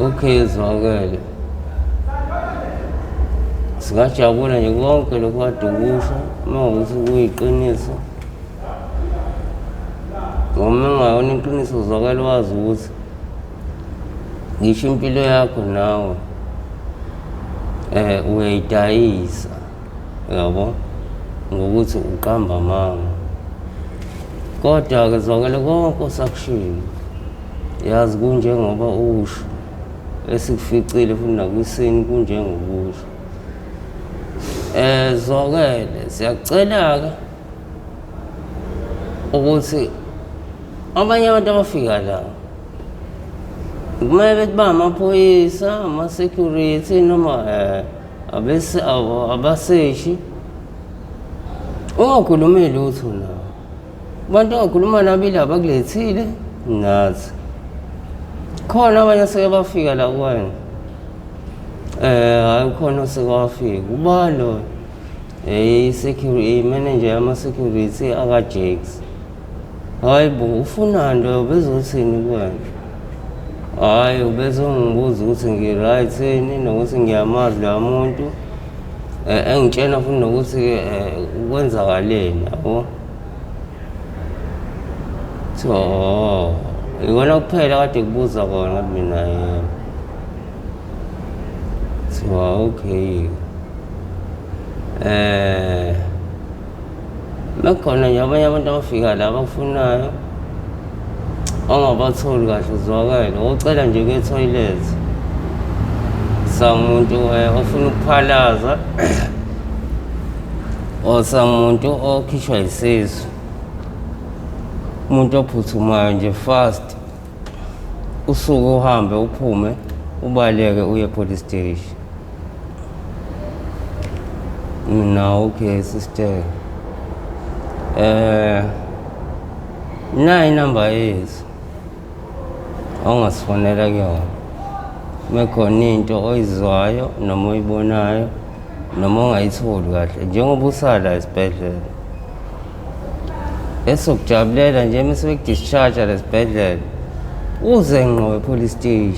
Speaker 2: okay zwakele. Singajabula nje konke lokhu kade ukusho uma kuwukuthi kuyiqiniso. Ngoba uma kungayona iqiniso zwakele wazi ukuthi ngisho impilo yakho nawe uyayidayisa yabo ngokuthi uqamba amanga. Kodwa-ke zwakele konke osakushilo yazi kunjengoba usho esikuficile futhi nakwisini kunjengokusho. Zwakele siyakucela-ke ukuthi abanye abantu abafika la kumele bethi bangamaphoyisa, ama-security noma abaseshi, ungakhulumi lutho nabo. Abantu ongakhuluma nabo ilaba abakulethile nathi. Khona abanye aseke bafika la kuwena. Hhayi khona oseke wafika. Ubani loyo? I-security, i-manager yama-security aka-Jakes. Hhayi bo, ufunani loyo bezothini kuwena? Hhayi ubezongibuza ukuthi ngi-right yini nokuthi ngiyamazi loya muntu. Engitshena futhi nokuthi kwenzakaleni yabo. So, oh, ikona kuphela kade kubuza kona ngathi mina yebo. Kuthiwa okay. Eh Nakhona nje abanye abantu abafika la abakufunayo ongabatholi kahle uzwakele ucela nje kuye toilet samuntu ofuna ukuphalaza or samuntu okhishwa isisu umuntu ophuthumayo nje fast usuke uhambe uphume ubaleke uye police station. Mina okay sister. Eh nayi inamba yethu ongasifonela kuyona. Mekhona into oyizwayo noma oyibonayo noma ongayitholi kahle njengoba usala esibhedlela. Esokujabulela nje uma sebekudischarge lesibhedlela uze ngqo epolice station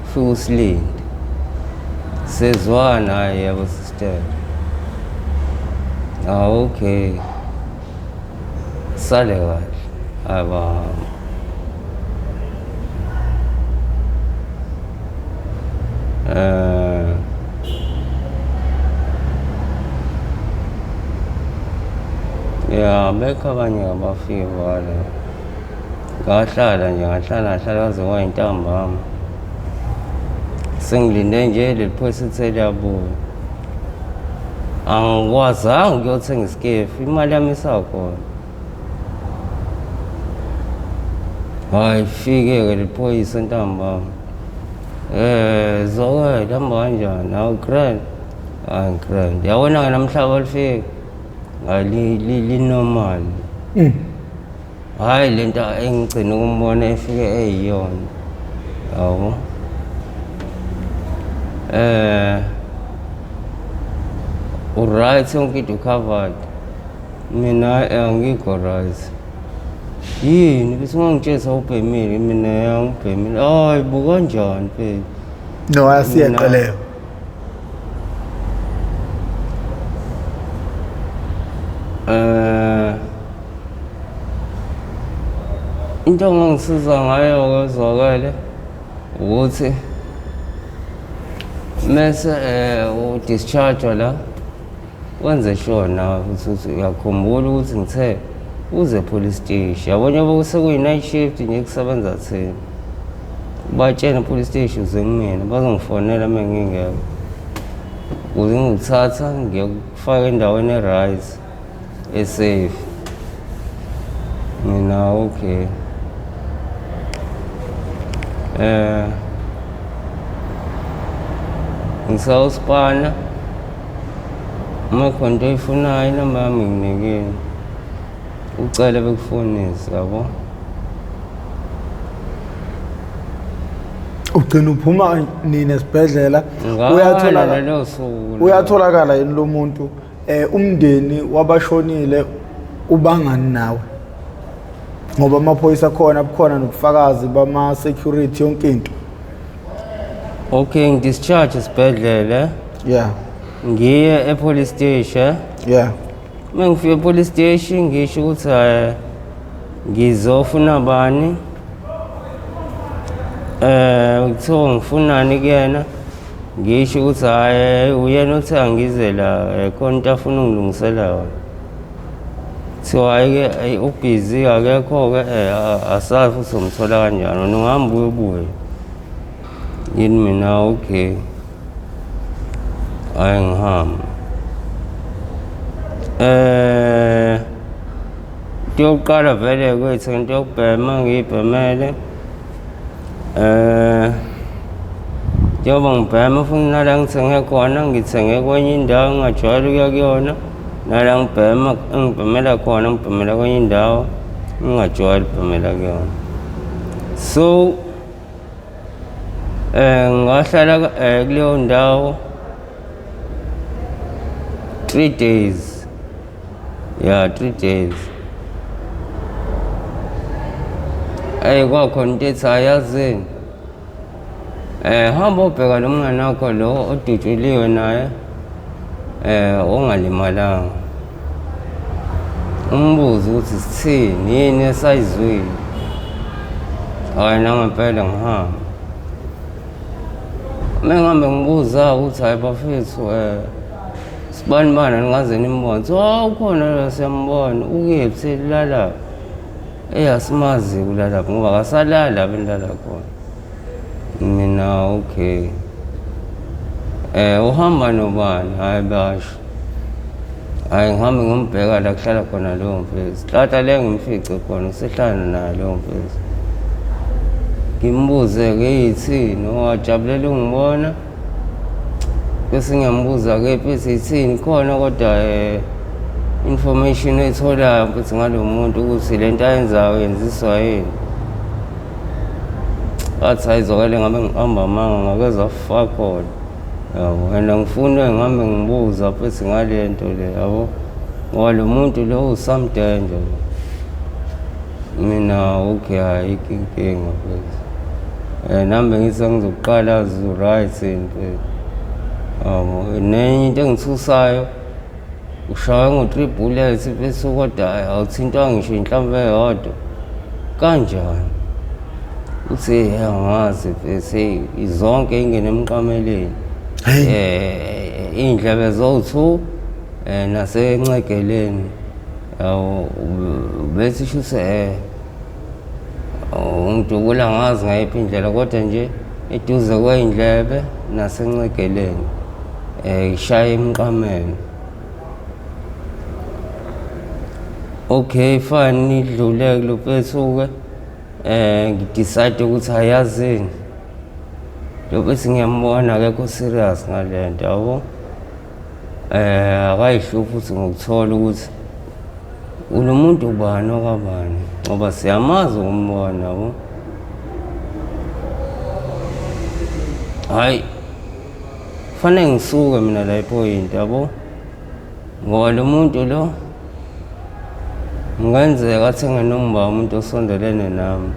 Speaker 2: ufike usilinde. Sezwana hayi yebo sister. Ah okay. Sale kahle. Aba Eh Ya bekho abanye abafiki bala. Ngahlala nje ngahlala ngahlala kwaze kwayintambama. Sengilinde nje leli phoyisa lithe liyabuya. Angikwazanga ukuyothenga isikefu, imali yami isakhona. Hayi fike-ke liphoyisa ntambama. Eh, Zoe, hamba kanjani? Hawu grand. Hayi grand. Yabona-ke namhla balifika. Hayi li normal. Hhayi lento engigcina ukumbona efike eyiyona. Yabo. Eh uright yonke into covered. Mina angikho right. Yini bese ungangitshela awubhemile mina angibhemile. Hayi bo kanjani mfethu?
Speaker 1: No, asiyeqe leyo.
Speaker 2: Eh into ongangisiza ngayo-ke zwakele ukuthi mese u-discharge la wenze sure nawe futhi ukuthi uyakhumbula ukuthi ngithe uze police station yabo njengoba sekuyi-night shift nje kusebenza thina batshene police station uze kumina bazongifonela uma ngingekho ukuze ngikuthatha ngiyokufaka endaweni e-right esafe. Mina okay. Eh ngisawuspana uma khona into oyifunayo inamba yami nginikile ucele bekufonise yabo.
Speaker 1: Ugcina uphuma nini esibhedlela?
Speaker 2: Uyatholakala lelo suku.
Speaker 1: Uyatholakala yini lo muntu? Umndeni wabashonile ubangani nawe? Ngoba amaphoyisa khona bukhona nobufakazi bama security yonke into.
Speaker 2: Okay, ngidischarge esibhedlela.
Speaker 1: Yeah.
Speaker 2: Ngiye e police station.
Speaker 1: Yeah.
Speaker 2: Uma ngifika e police station ngisho ukuthi ngizofuna bani. Kuthiwa ngifunani kuyena. Ngisho ukuthi hhayi uyena othe angize la khona into afuna ungilungisela yona. Kuthiwa hhayi-ke ubhizi akekho-ke asazi futhi uzomthola kanjani wena ungahamba uyobuya. Yini mina okay. Hhayi ngihambe. Into yokuqala vele kwethu into yokubhema ngiyibhemele. Njengoba ngibhema futhi nala ngithenge khona ngithenge kwenye indawo engingajwayele ukuya kuyona. Nala ngibhema engibhemela khona ngibhemela kwenye indawo engingajwayele ukubhemela kuyona. So ngahlala kuleyo ndawo 3 days. Yeah, 3 days. Eyi kwakhona into ethi ayazini. Hamba obheka lo mngane wakho lo odutshuliwe naye ongalimalanga. Umbuze ukuthi sithini yini esayizwile. Hhayi nangempela ngihamba. Mengihambe ngibuza ukuthi hayi bafethu um sibani bani ningaze nimbone. Kuthiwa ukhona la siyambona ukephi selalaphi. Eyi asimazi ulalaphi ngoba akasalali la benilala khona. Mina okay. Uhamba nobani? Hhayi basho. Hhayi ngihambe ngiyombheka la kuhlala khona lowo mfethu. Tata le ngimfice khona usehlala naye lowo mfethu. Ngimbuze-ke ithini, wajabulela ungibona. Bese ngiyambuza-ke mfethu ithini khona kodwa information oyitholayo mfethu ngalo muntu ukuthi le nto ayenzayo yenziswa yini. Athi hayi zwakale ngabe ngiqamba amanga ngake zafa khona. Yabo and angifuni ngihambe ngibuza futhi ngale nto le yabo. Ngoba lo muntu lo uSam Danger. Mina okay ayikho inkinga mfethu. Nami bengithi sengizoqala right mfethu. Yabo nenye into engithusayo ushaywe ngo-three bullets bese kodwa awuthintwa ngisho inhlamvu eyodwa. Kanjani? Uthi angazi mfethu zonke ingene emqameleni. Iy'ndlebe zowu-two nasencegeleni. Yabo bethi shuthi ungidubula angazi ngayiphi indlela kodwa nje eduze kwey'ndlebe nasencegeleni ishaya emqamelo. Okay fine nidlule kulo mfethu-ke ngidecide ukuthi ayazini lo mfethu ngiyambona akekho serious ngale nto yabo. Akayihluphi futhi ngokuthola ukuthi ulo muntu ubani okabani ngoba siyamazi ukumbona yabo. Hhayi kufanele ngisuke mina la ephoyinti yabo ngoba lo muntu lo kungenzeka athenge noma umuntu osondelene nami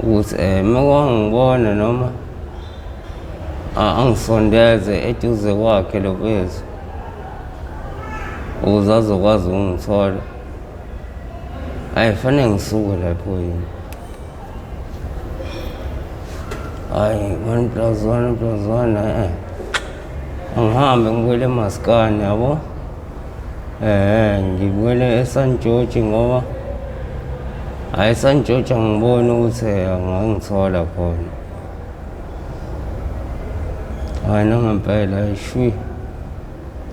Speaker 2: ukuthi uma kwangibona noma angisondeze eduze kwakhe lo mfethu ukuze azokwazi ukungithola. Hhayi fanele ngisuke lapho yini. Hhayi one plus one plus one e-e. Angihambe ngibuyele emaskani yabo. Ngibuyele eSan George ngoba hhayi eSan George angiboni ukuthi angangithola khona. Hhayi nangempela hhayi shwi.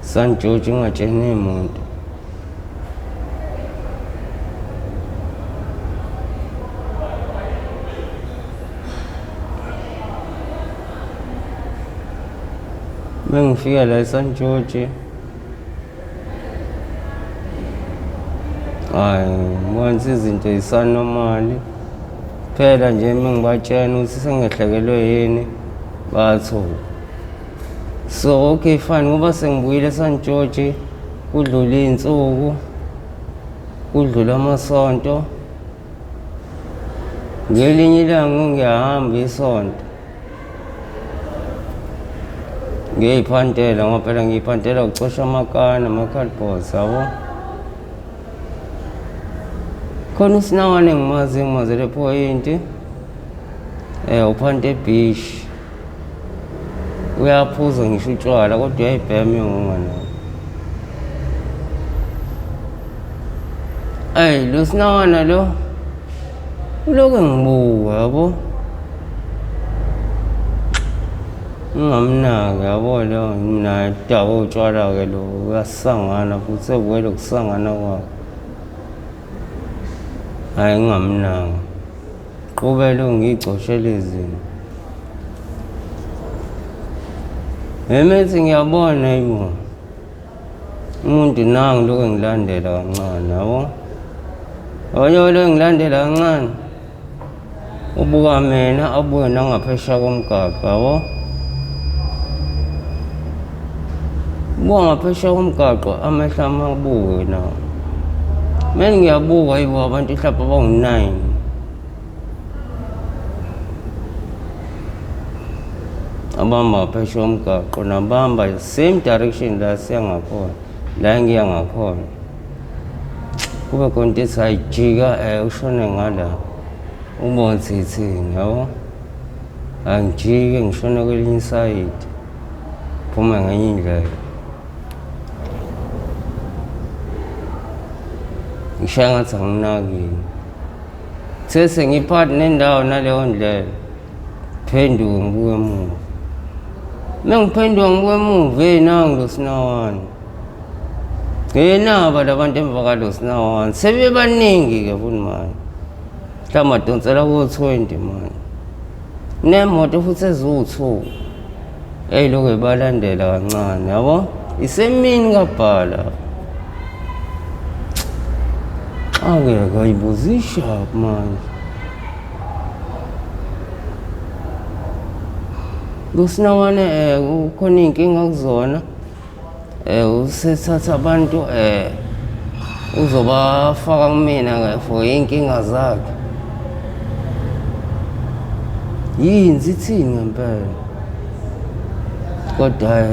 Speaker 2: San George ungatsheni muntu. Mengifika la eSan George hayi ngibona izinto zisanomali phela nje mengibatshena ukuthi sengehlekelwe yini bathuka. So okay fine ngoba sengibuyile eSan George kudlule iy'nsuku kudlule amasonto ngelinye ilanga ngiyahamba isonto ngiyiphantela ngoba phela ngiyiphantela ukucosha amakani ama-cardboards yabo. Khona usinawane engimazi engimazele ephoyinti uphanta ebhishi. Uyaphuza ngisho utshwala kodwa uyayibhema ingunga nayo. Eyi lo sinawana lo ulokhu engibuka yabo. Ngingamnaki yabo lo mina udakwe utshwala-ke lo uyasangana futhi sekuvele ukusangana kwakhe. Hhayi ngingamnaki. Qhubele ungicoshele izinto. Emethi ngiyabona yibo. Umuntu nangu lokho ngilandela kancane yabo. Abanye lokho ngilandela kancane. Ubuka mina abuye nangaphesheya komgaqo yabo. Ubuka ngaphesheya komgaqo amehlo ami abuke nawo. Mina ngiyabuka yibo abantu mhlawumbe abawu-nine. Abahamba ngaphesheya komgaqo nabahamba same direction la siya ngakhona, la engiya ngakhona. Kube khona into ethi hayi jika ushone ngala ubone ukuthi ithini yabo. Angijike ngishone kwelinye isayidi, phume ngenye indlela. Ngishaya ngathi anginakile. Kuthe sengiphakathi nendawo naleyo ndlela, phenduke ngibuke emuva. Uma ngiphenduka ngibuke emuva, hey nangu lo Sinawane. Hey naba labantu emva kalo Sinawane. Sebebaningi-ke futhi manje. Mhlawumbe adonsela ko-20 manje. Nemoto futhi eziwu-2. Eyilokhu ebalandela kancane, yabo? Isemini kabhala. Angeke ayibuze ishaphi manje. Kusinawane kukhona iy'nkinga kuzona. Usethatha abantu uzobafaka kumina ke for iy'nkinga zakhe. Yini zithini ngempela? Kodwa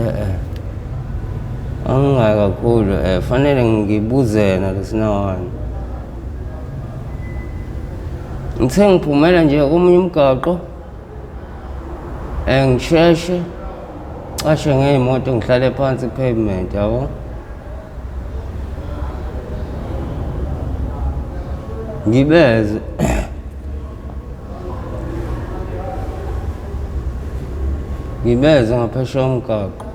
Speaker 2: angingayi kakhulu fanele ngibuze yena lo Sinawane. Ngithe ngiphumela nje komunye umgaqo ngisheshe cashe ngey'moto ngihlale phansi pavement yabo. Ngibeze ngibeze ngaphesheya umgaqo.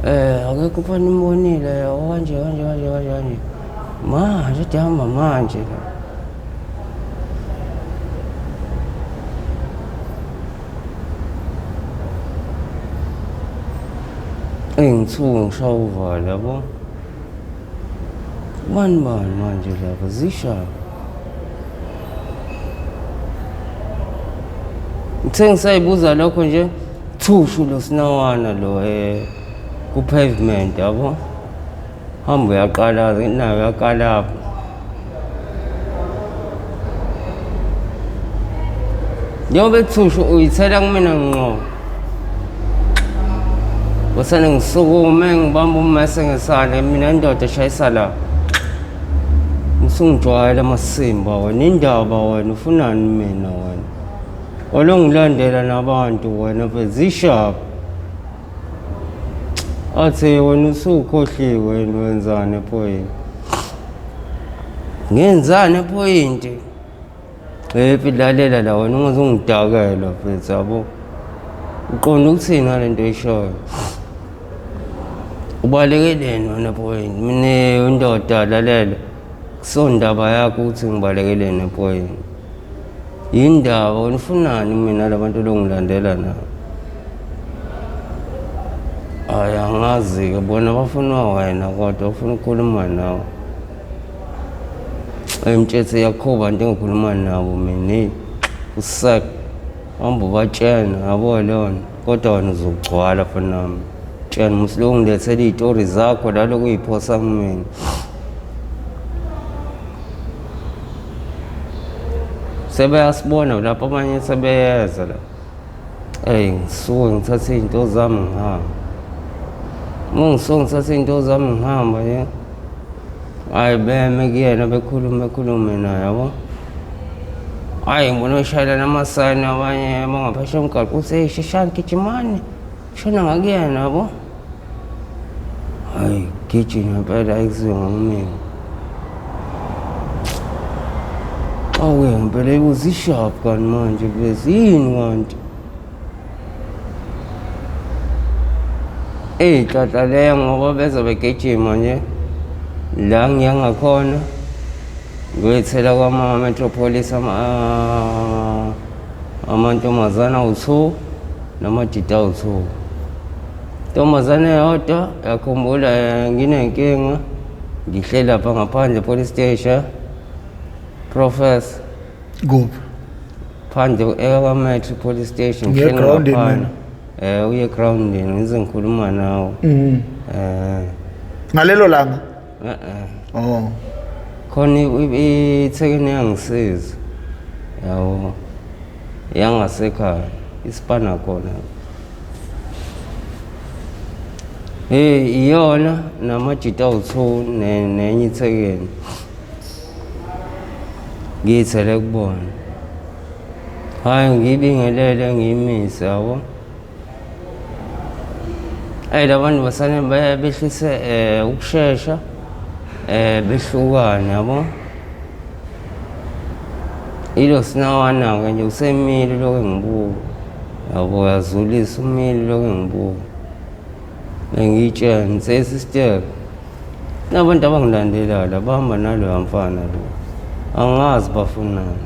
Speaker 2: Akekho umfana nimbonile kanje kanje kanje kanje kanje. Manje dihamba manje la. Eyi ngithuke ngishaya uvalo yabo. Bani bani manje lapha zishaya. Ngithe ngisayibuza lokho nje thushu lo sinawana lo ku pavement yabo. Hamba uyaqala nayo uyakalapha. Njengoba ethushu uyithela kumina ngqo. Kusane ngisukume ngibamba ummese ngesandla mina indoda eshayisa la. Usungijwayele amasimba wena indaba wena ufunani mina wena. Olongilandela nabantu wena bezishaphi. Athi wena usukhohliwe wena wenzani ephoyini? Ngenzani ephoyinti? Happy lalela la wena ungaze ungidakela mfethu yabo. Uqonda ukuthini ngale nto oyishoyo? Ubalekeleni wena ephoyini? Mina indoda lalela. Kusondaba yakho ukuthi ngibalekeleni ephoyini. Yindaba wena ufunani mina labantu longilandela na? Hayi angazi-ke bona bafuna wena kodwa ufuna ukukhuluma nawe. Emtshethe yakho bantu engikhuluma nabo mina hey usak hamba ubatshena yabo lona kodwa wena uzogcwala fanami tshena musi ungilethela iy'tori zakho la lokhu uyiphosa kumina. Sebeyasibona lapho abanye sebeyeza la. Eyi ngisuke ngithathe iy'nto zami ngihamba. Uma ngisuke ngithathe iy'nto zami ngihamba nje. Hhayi beme kuyena bekhulume bekhulume naye yabo. Hhayi ngibona beshayela namasayini abanye abangaphesheya umgaqo ukuthi eyi sheshani gijimani shona ngakuyena yabo. Hhayi gijima impela ayikuziwe ngakumina. Awu ngempela ibuzishaphi kanti manje kulezi yini kanti? Eyinhlanhla leyo ngoba beze begijima nje la ngiya ngakhona ngiyoyithela kwama-metropolis amantombazane awu-2 namadida awu-2. Ntombazane eyodwa yakhumbula nginenkinga ngihleli lapha ngaphandle police station professor.
Speaker 1: Kuphi?
Speaker 2: Phandle ekwaMetro police station.
Speaker 1: Ngiye egroundini mina.
Speaker 2: Uye egroundini ngize ngikhuluma nawe.
Speaker 1: Ngalelo langa? Oh.
Speaker 2: Khona iThekwini yangisiza. Yabo. Yangasekhaya isipana khona. Hey iyona namajita awu2 nenye iThekwini. Ngiyithele kubona. Hhayi ngiyibingelele ngiyimise yabo. Eyi la bantu basane behlise ukushesha behlukane yabo. Ilo sinawana-ke nje usemile lokhu engibuka yabo, uyazulisa umile lokhu engibuka. Bengiyitshela ngithe sister Nabantu abangilandelayo la bahamba naloya mfana lo, angazi bafunani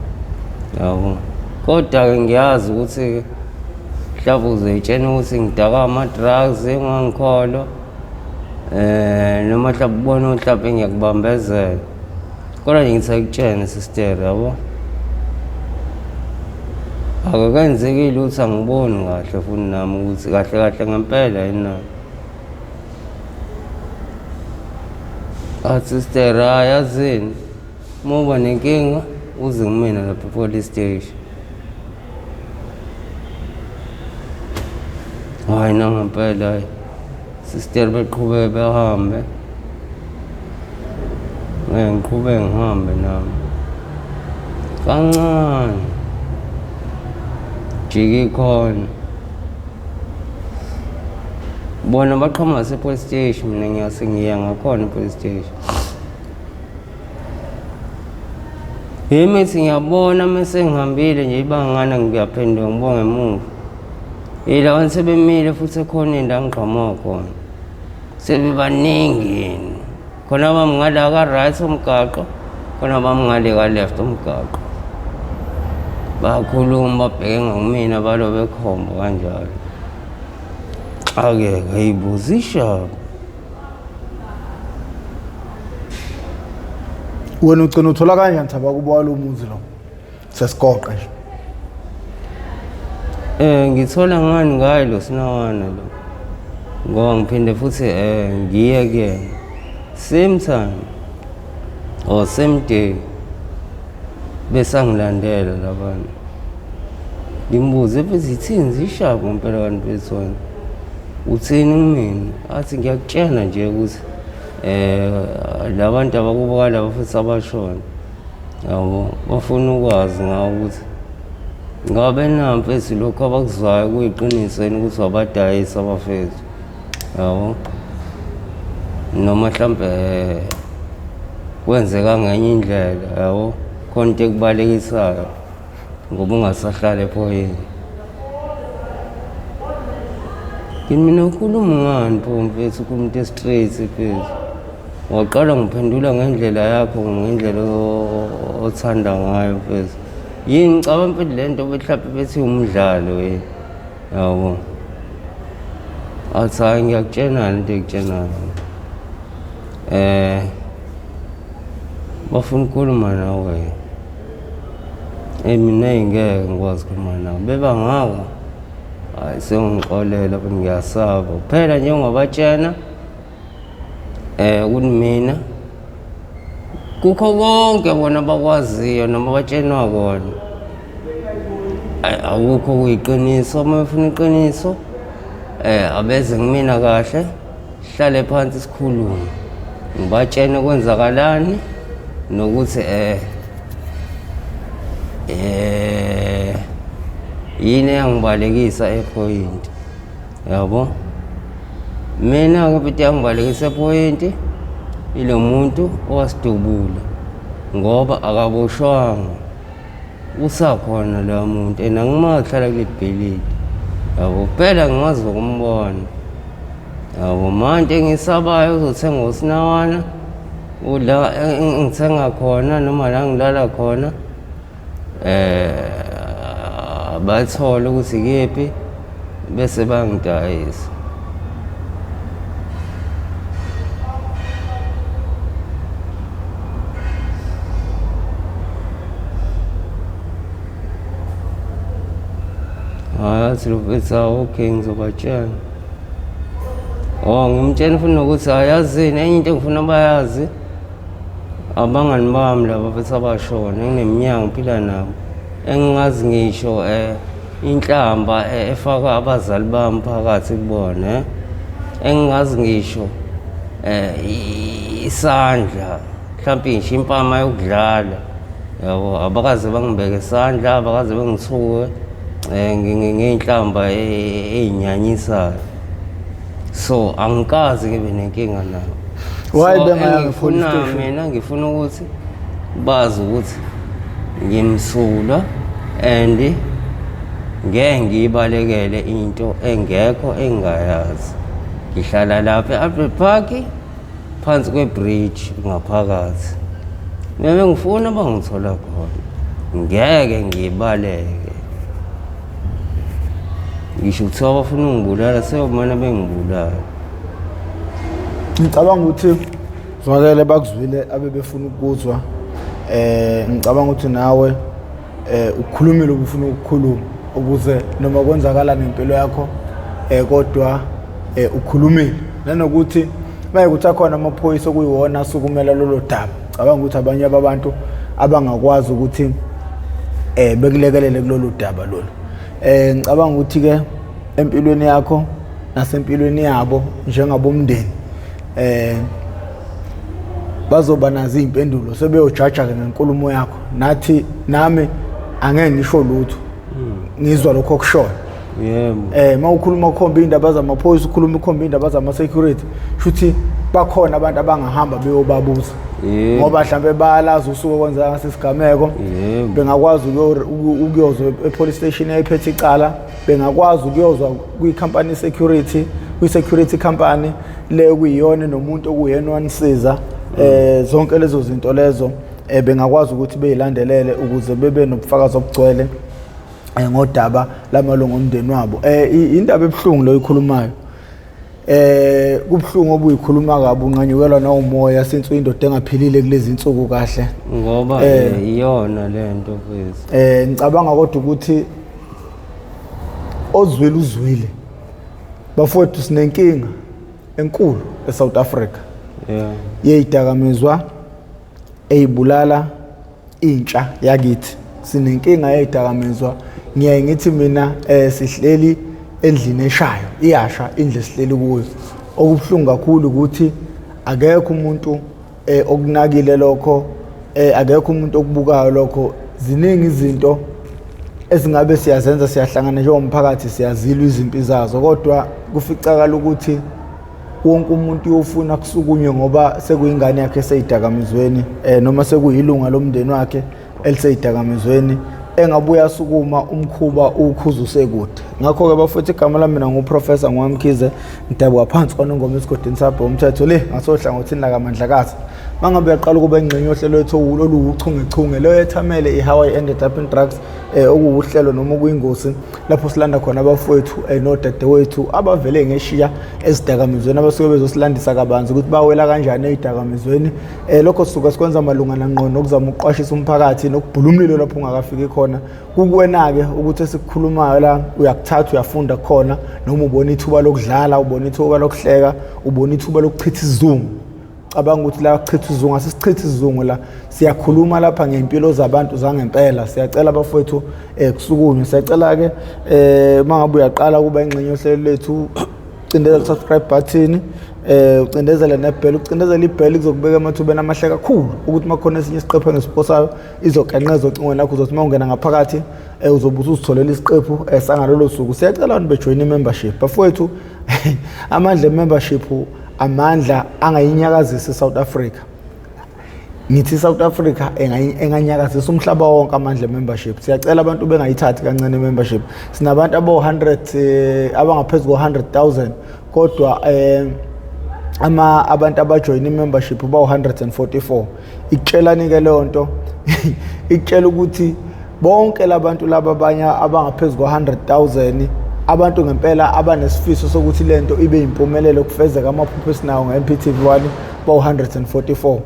Speaker 2: yabo. Kodwa-ke ngiyazi ukuthi mhlawumbe uzoyitshena ukuthi ngidaka ama-drugs ungangikholwa noma mhlawumbe ubone mhlawumbe ngiyakubambezela, kodwa nje ngithi akutshene sister yabo. Akakenzeki lutho, angiboni kahle futhi nami ukuthi kahle kahle ngempela yini na. Athi sister, hayi yazini, uma uba nenkinga uze kumina lapha e-police station. Hhayi nangempela hhayi, sister beqhubeke behambe. Ngeke ngiqhubeke ngihambe nami. Kancane. Jike ikhona. Bona baqhamuka ngase-police station, mina ngiyase ngiya ngakhona e-police station. Yimi ethi ngiyabona uma sengihambile nje ibangana ngiyaphenduka ngibuka ngemuva. Yila bantu sebemile futhi ekhoneni la ngiqhamuka khona. Sebebaningi yini. Khona bami ngala ka-right umgaqo, khona bami ngale ka-left umgaqo. Bakhuluma babheke ngakumina balo bekhomba kanjalo. Xakeka yibuza ishaba.
Speaker 1: Wena ugcina uthola kanjani thaba kubo walo muzi lo? Sesigoqa nje.
Speaker 2: Ngithola ngani ngaye lo sinawana lo. Ngoba ngiphinde futhi ngiye kuyena. Same time or same day besangilandela labantu. Ngimbuze futhi ithini zishabo ngempela kanti mfethu wena. Uthini kumina? Athi ngiyakutshela nje ukuthi labantu abakubo kalaba futhi abashona. Yabo bafuna ukwazi ngawo ukuthi ngabe na mfethu lokhu abakuzwayo kuyiqiniso yini ukuthi wabadayisa abafethu. Yabo noma mhlambe kwenzeka ngenye indlela yabo, khona into ekubalekisayo ngoba ungasahlali ephoyeni. Ngithi mina ukhuluma ngani pho mfethu, ukhuluma into e-straight mfethu. Waqala ngiphendula ngendlela yakho, ngendlela othanda ngayo mfethu. Yini ngicabanga mfethu le nto mhlawumbe bethi umdlalo yini yabo. Athi hhayi ngiyakutshena le nto engikutshenayo. Bafuna ukukhuluma nawe. Eyi mina eyi ngeke ngikwazi ukukhuluma nawe, bebangaka. Hhayi sengixolela futhi ngiyasaba. Kuphela nje ungabatshena ukuthi mina kukho konke bona abakwaziyo noma batshenwa kona. Akukho kuyiqiniso, uma befuna iqiniso abeze kumina kahle, sihlale phansi sikhulume. Ngibatshene kwenzakalani nokuthi yini eyangibalekisa ephoyinti. Yabo? Mina-ke futhi yangibalekisa ephoyinti ilo muntu owasidubula ngoba akaboshwanga. Usakhona loya muntu and angimazi uhlala kuleli bhilidi. Yabo, kuphela ngimazi ngokumbona. Yabo, manje engisabayo uzothenga usinawana la engithenga khona noma la ngilala khona bathole ukuthi kephi bese bangidayisa. Hhayi athi lo mfethu hawu okay ngizobatshela. Oh ngimtshela futhi nokuthi hhayi yazini enye into engifuna bayazi abangani bami laba futhi abashona engineminyaka ngiphila nabo engingazi ngisho inhlamba efaka abazali bami phakathi kubona engingazi ngisho isandla mhlawumbe ngisho impama yokudlala Yabo, abakaze bangibeke isandla, abakaze bengithuke ngey'nhlamba ey'nyanyisayo. So angikaze ngibe nenkinga nabo.
Speaker 1: Why
Speaker 2: So,
Speaker 1: bengayanga e-police
Speaker 2: engifuna
Speaker 1: station?
Speaker 2: Mina ngifuna ukuthi bazi ukuthi ngimsulwa and ngeke ngiyibalekele into engekho engingayazi. Ngihlala lapha e-Albert Park phansi kwe-bridge ngaphakathi. Uma bengifuna bangithola khona. Ngeke ngibaleke. Ngisho kuthiwa bafuna ungibulala seyomane bengibulala.
Speaker 1: Ngicabanga ukuthi zwakele bakuzwile abebefuna ukuzwa. Ngicabanga ukuthi nawe ukhulumile ubufuna ukukhuluma ukuze noma kwenzakala nempilo yakho kodwa ukhulumile, nanokuthi mayekuthi akhona amaphoyisa okuyiwona asukumela lolo daba. Cabanga ukuthi abanye babantu abangakwazi ukuthi bekulekelele kulolu daba lolu. Ngicabanga ukuthi ke empilweni yakho nasempilweni yabo njengabomndeni bazoba nazo iy'mpendulo, sebeyojaja ke ngenkulumo yakho. Nathi nami angeke ngisho lutho, ngizwa lokho okushoyo.
Speaker 2: Yebo.
Speaker 1: Mawukhuluma ukhomba iy'ndaba zamaphoyisa, ukhuluma ukhomba iy'ndaba zama-security, shuthi bakhona abantu abangahamba beyobabuza. Ngoba mhlambe bayalazi usuku okwenzeka ngaso isigameko. Bengakwazi ukuyozwa e-police station eyayiphethe icala, bengakwazi ukuyozwa kwi-company security, kwi-security company le okuyiyona nomuntu okuyena wanisiza. Zonke lezo zinto lezo bengakwazi ukuthi beyilandelele ukuze bebe nobufakazi obugcwele ngodaba lamalungu omndeni wabo. Indaba ebuhlungu lo ikhulumayo. Kubuhlungu obuyikhuluma kabi, unqanyukelwa nawumoya since uyindoda engaphilile kulezi insuku kahle.
Speaker 2: Ngoba iyona lento mfethu.
Speaker 1: Ngicabanga kodwa ukuthi ozwile uzwile. Bafowethu, sinenkinga enkulu eSouth Africa. Yeyidakamizwa eyibulala intsha yakithi. Sinenkinga yeyidakamizwa. Ngiyaye ngithi mina sihleli endlini eshayo, iyasha indlu esihleli kuyo. Okubuhlungu kakhulu ukuthi akekho umuntu okunakile lokho, akekho umuntu okubukayo lokho. Ziningi izinto ezingabe siyazenza, siyahlangana njengomphakathi, siyazilwa izimpi zazo, kodwa kuficakala ukuthi wonke umuntu uyofuna kusukunywe ngoba sekuyingane yakhe eseyidakamizweni, noma sekuyilunga lomndeni wakhe eliseyidakamizweni, engabuya asukuma umkhuba ukhuza usekude. Ngakho-ke bafowethu, igama lami mina nguProfessor Ngwamkhize, ngidabuka phansi kwaNongoma esigodini sabhe umthetho le ngasohlangothini lakaMandlakazi. Mangabe uyaqala ukuba ingxenye yohlelo lwethu oluwuchungechunge leyo yethamele i-How I Ended Up in Drugs, okuwuhlelo noma okuyingosi lapho silanda khona abafowethu nodadewethu abavele ngeshiya ezidakamizweni, abasuke bezosilandisa kabanzi ukuthi bawela kanjani ey'dakamizweni. Lokho sisuke sikwenza malungana ngqo nokuzama ukuqwashisa umphakathi nokubhula umlilo lapho ungakafiki khona. Kukuwena-ke ukuthi esikukhulumayo la uyakuthatha uyafunda khona, noma ubona ithuba lokudlala, ubona ithuba lokuhleka, ubona ithuba lokuchitha isizungu. Cabanga ukuthi la kuchitha isizungu, asisichithe isizungu la, siyakhuluma lapha ngey'mpilo zabantu zangempela. Siyacela abafowethu kusukunywe. Siyacela-ke uma ngabe uyaqala ukuba ingxenye yohlelo lethu, ucindezele subscribe button, ucindezele nebell. Ucindezele ibell kuzokubeka emathubeni amahle kakhulu ukuthi uma kukhona esinye isiqephu engisiposayo izogenqeza ocingweni lakho, uzothi uma ungena ngaphakathi uzobe usuzitholela isiqephu sangalolo suku. Siyacela abantu bejoyine i-membership bafowethu. Amandla e-membership amandla angayinyakazisa i-South Africa. Ngithi i-South Africa enganyakazisa umhlaba wonke, amandla e-membership. Siyacela abantu bengayithathi kancane i-membership. Sinabantu abo-100 abangaphezu ko-100,000, kodwa ama abantu abajoyina i-membership bawu-144. Ikutshelani-ke leyo nto? Ikutshela ukuthi bonke labantu laba abanye abangaphezu ko-100,000, abantu ngempela abanesifiso sokuthi lento ibe impumelelo kufezeka amaphupho esinawo nge-MPTV 1, bawu-144.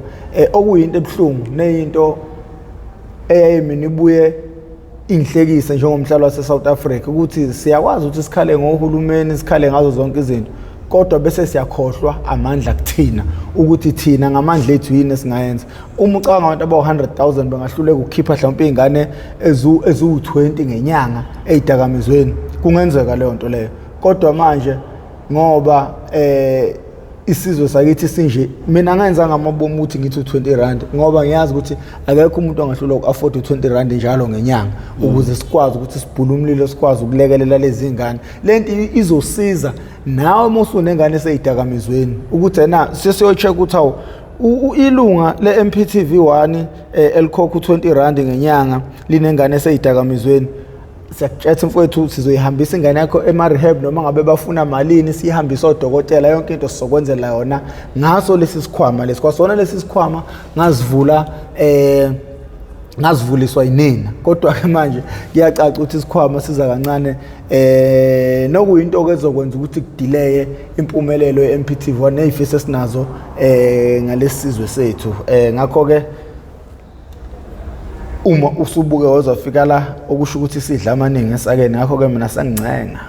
Speaker 1: Okuyinto ebuhlungu neyinto eyaye mina ibuye ingihlekise njengomhlali wase-South Africa, ukuthi siyakwazi ukuthi sikhale ngohulumeni, sikhale ngazo zonke izinto, kodwa bese siyakhohlwa amandla kuthina, ukuthi thina ngamandla ethu yini esingayenza. Uma ucabanga abantu abawu-100,000 bengahluleka ukukhipha mhlawumpe iy'ngane eziwu-20 ngenyanga ey'dakamizweni, kungenzeka leyo nto leyo. Kodwa manje ngoba Isizwe sakithi sinje. Mina ngenza ngamabomu ukuthi ngithi u20 rand ngoba ngiyazi ukuthi akekho umuntu ongahlulwa uku-afford u20 rand njalo ngenyanga, ukuze sikwazi ukuthi sibhule umlilo, sikwazi ukulekelela lezi ngane. Lento izosiza nawe uma usunengane eseyidakamizweni ukuthi ena sesiyo-check ukuthi awu, ilunga le-MPTV 1 elikhokha u20 rand ngenyanga linengane eseyidakamizweni. Siyakutshela mfowethu, sizoyihambisa ingane yakho ema-rehab noma ngabe bafuna malini, siyihambise odokotela, yonke into sizokwenzela yona ngaso lesi sikhwama lesi. Kwasona lesi sikhwama ngazivula ngazivuliswa yinina, kodwa-ke manje kuyacaca ukuthi isikhwama siza kancane, nokuyinto ke ezokwenza ukuthi kudeleye impumelelo ye-MPTV nezifiso esinazo ngalesizwe sethu. Ngakho-ke uma usubuke wazofika la, okusho ukuthi sidla amaningi esakeni. Ngakho-ke mina sengincenga.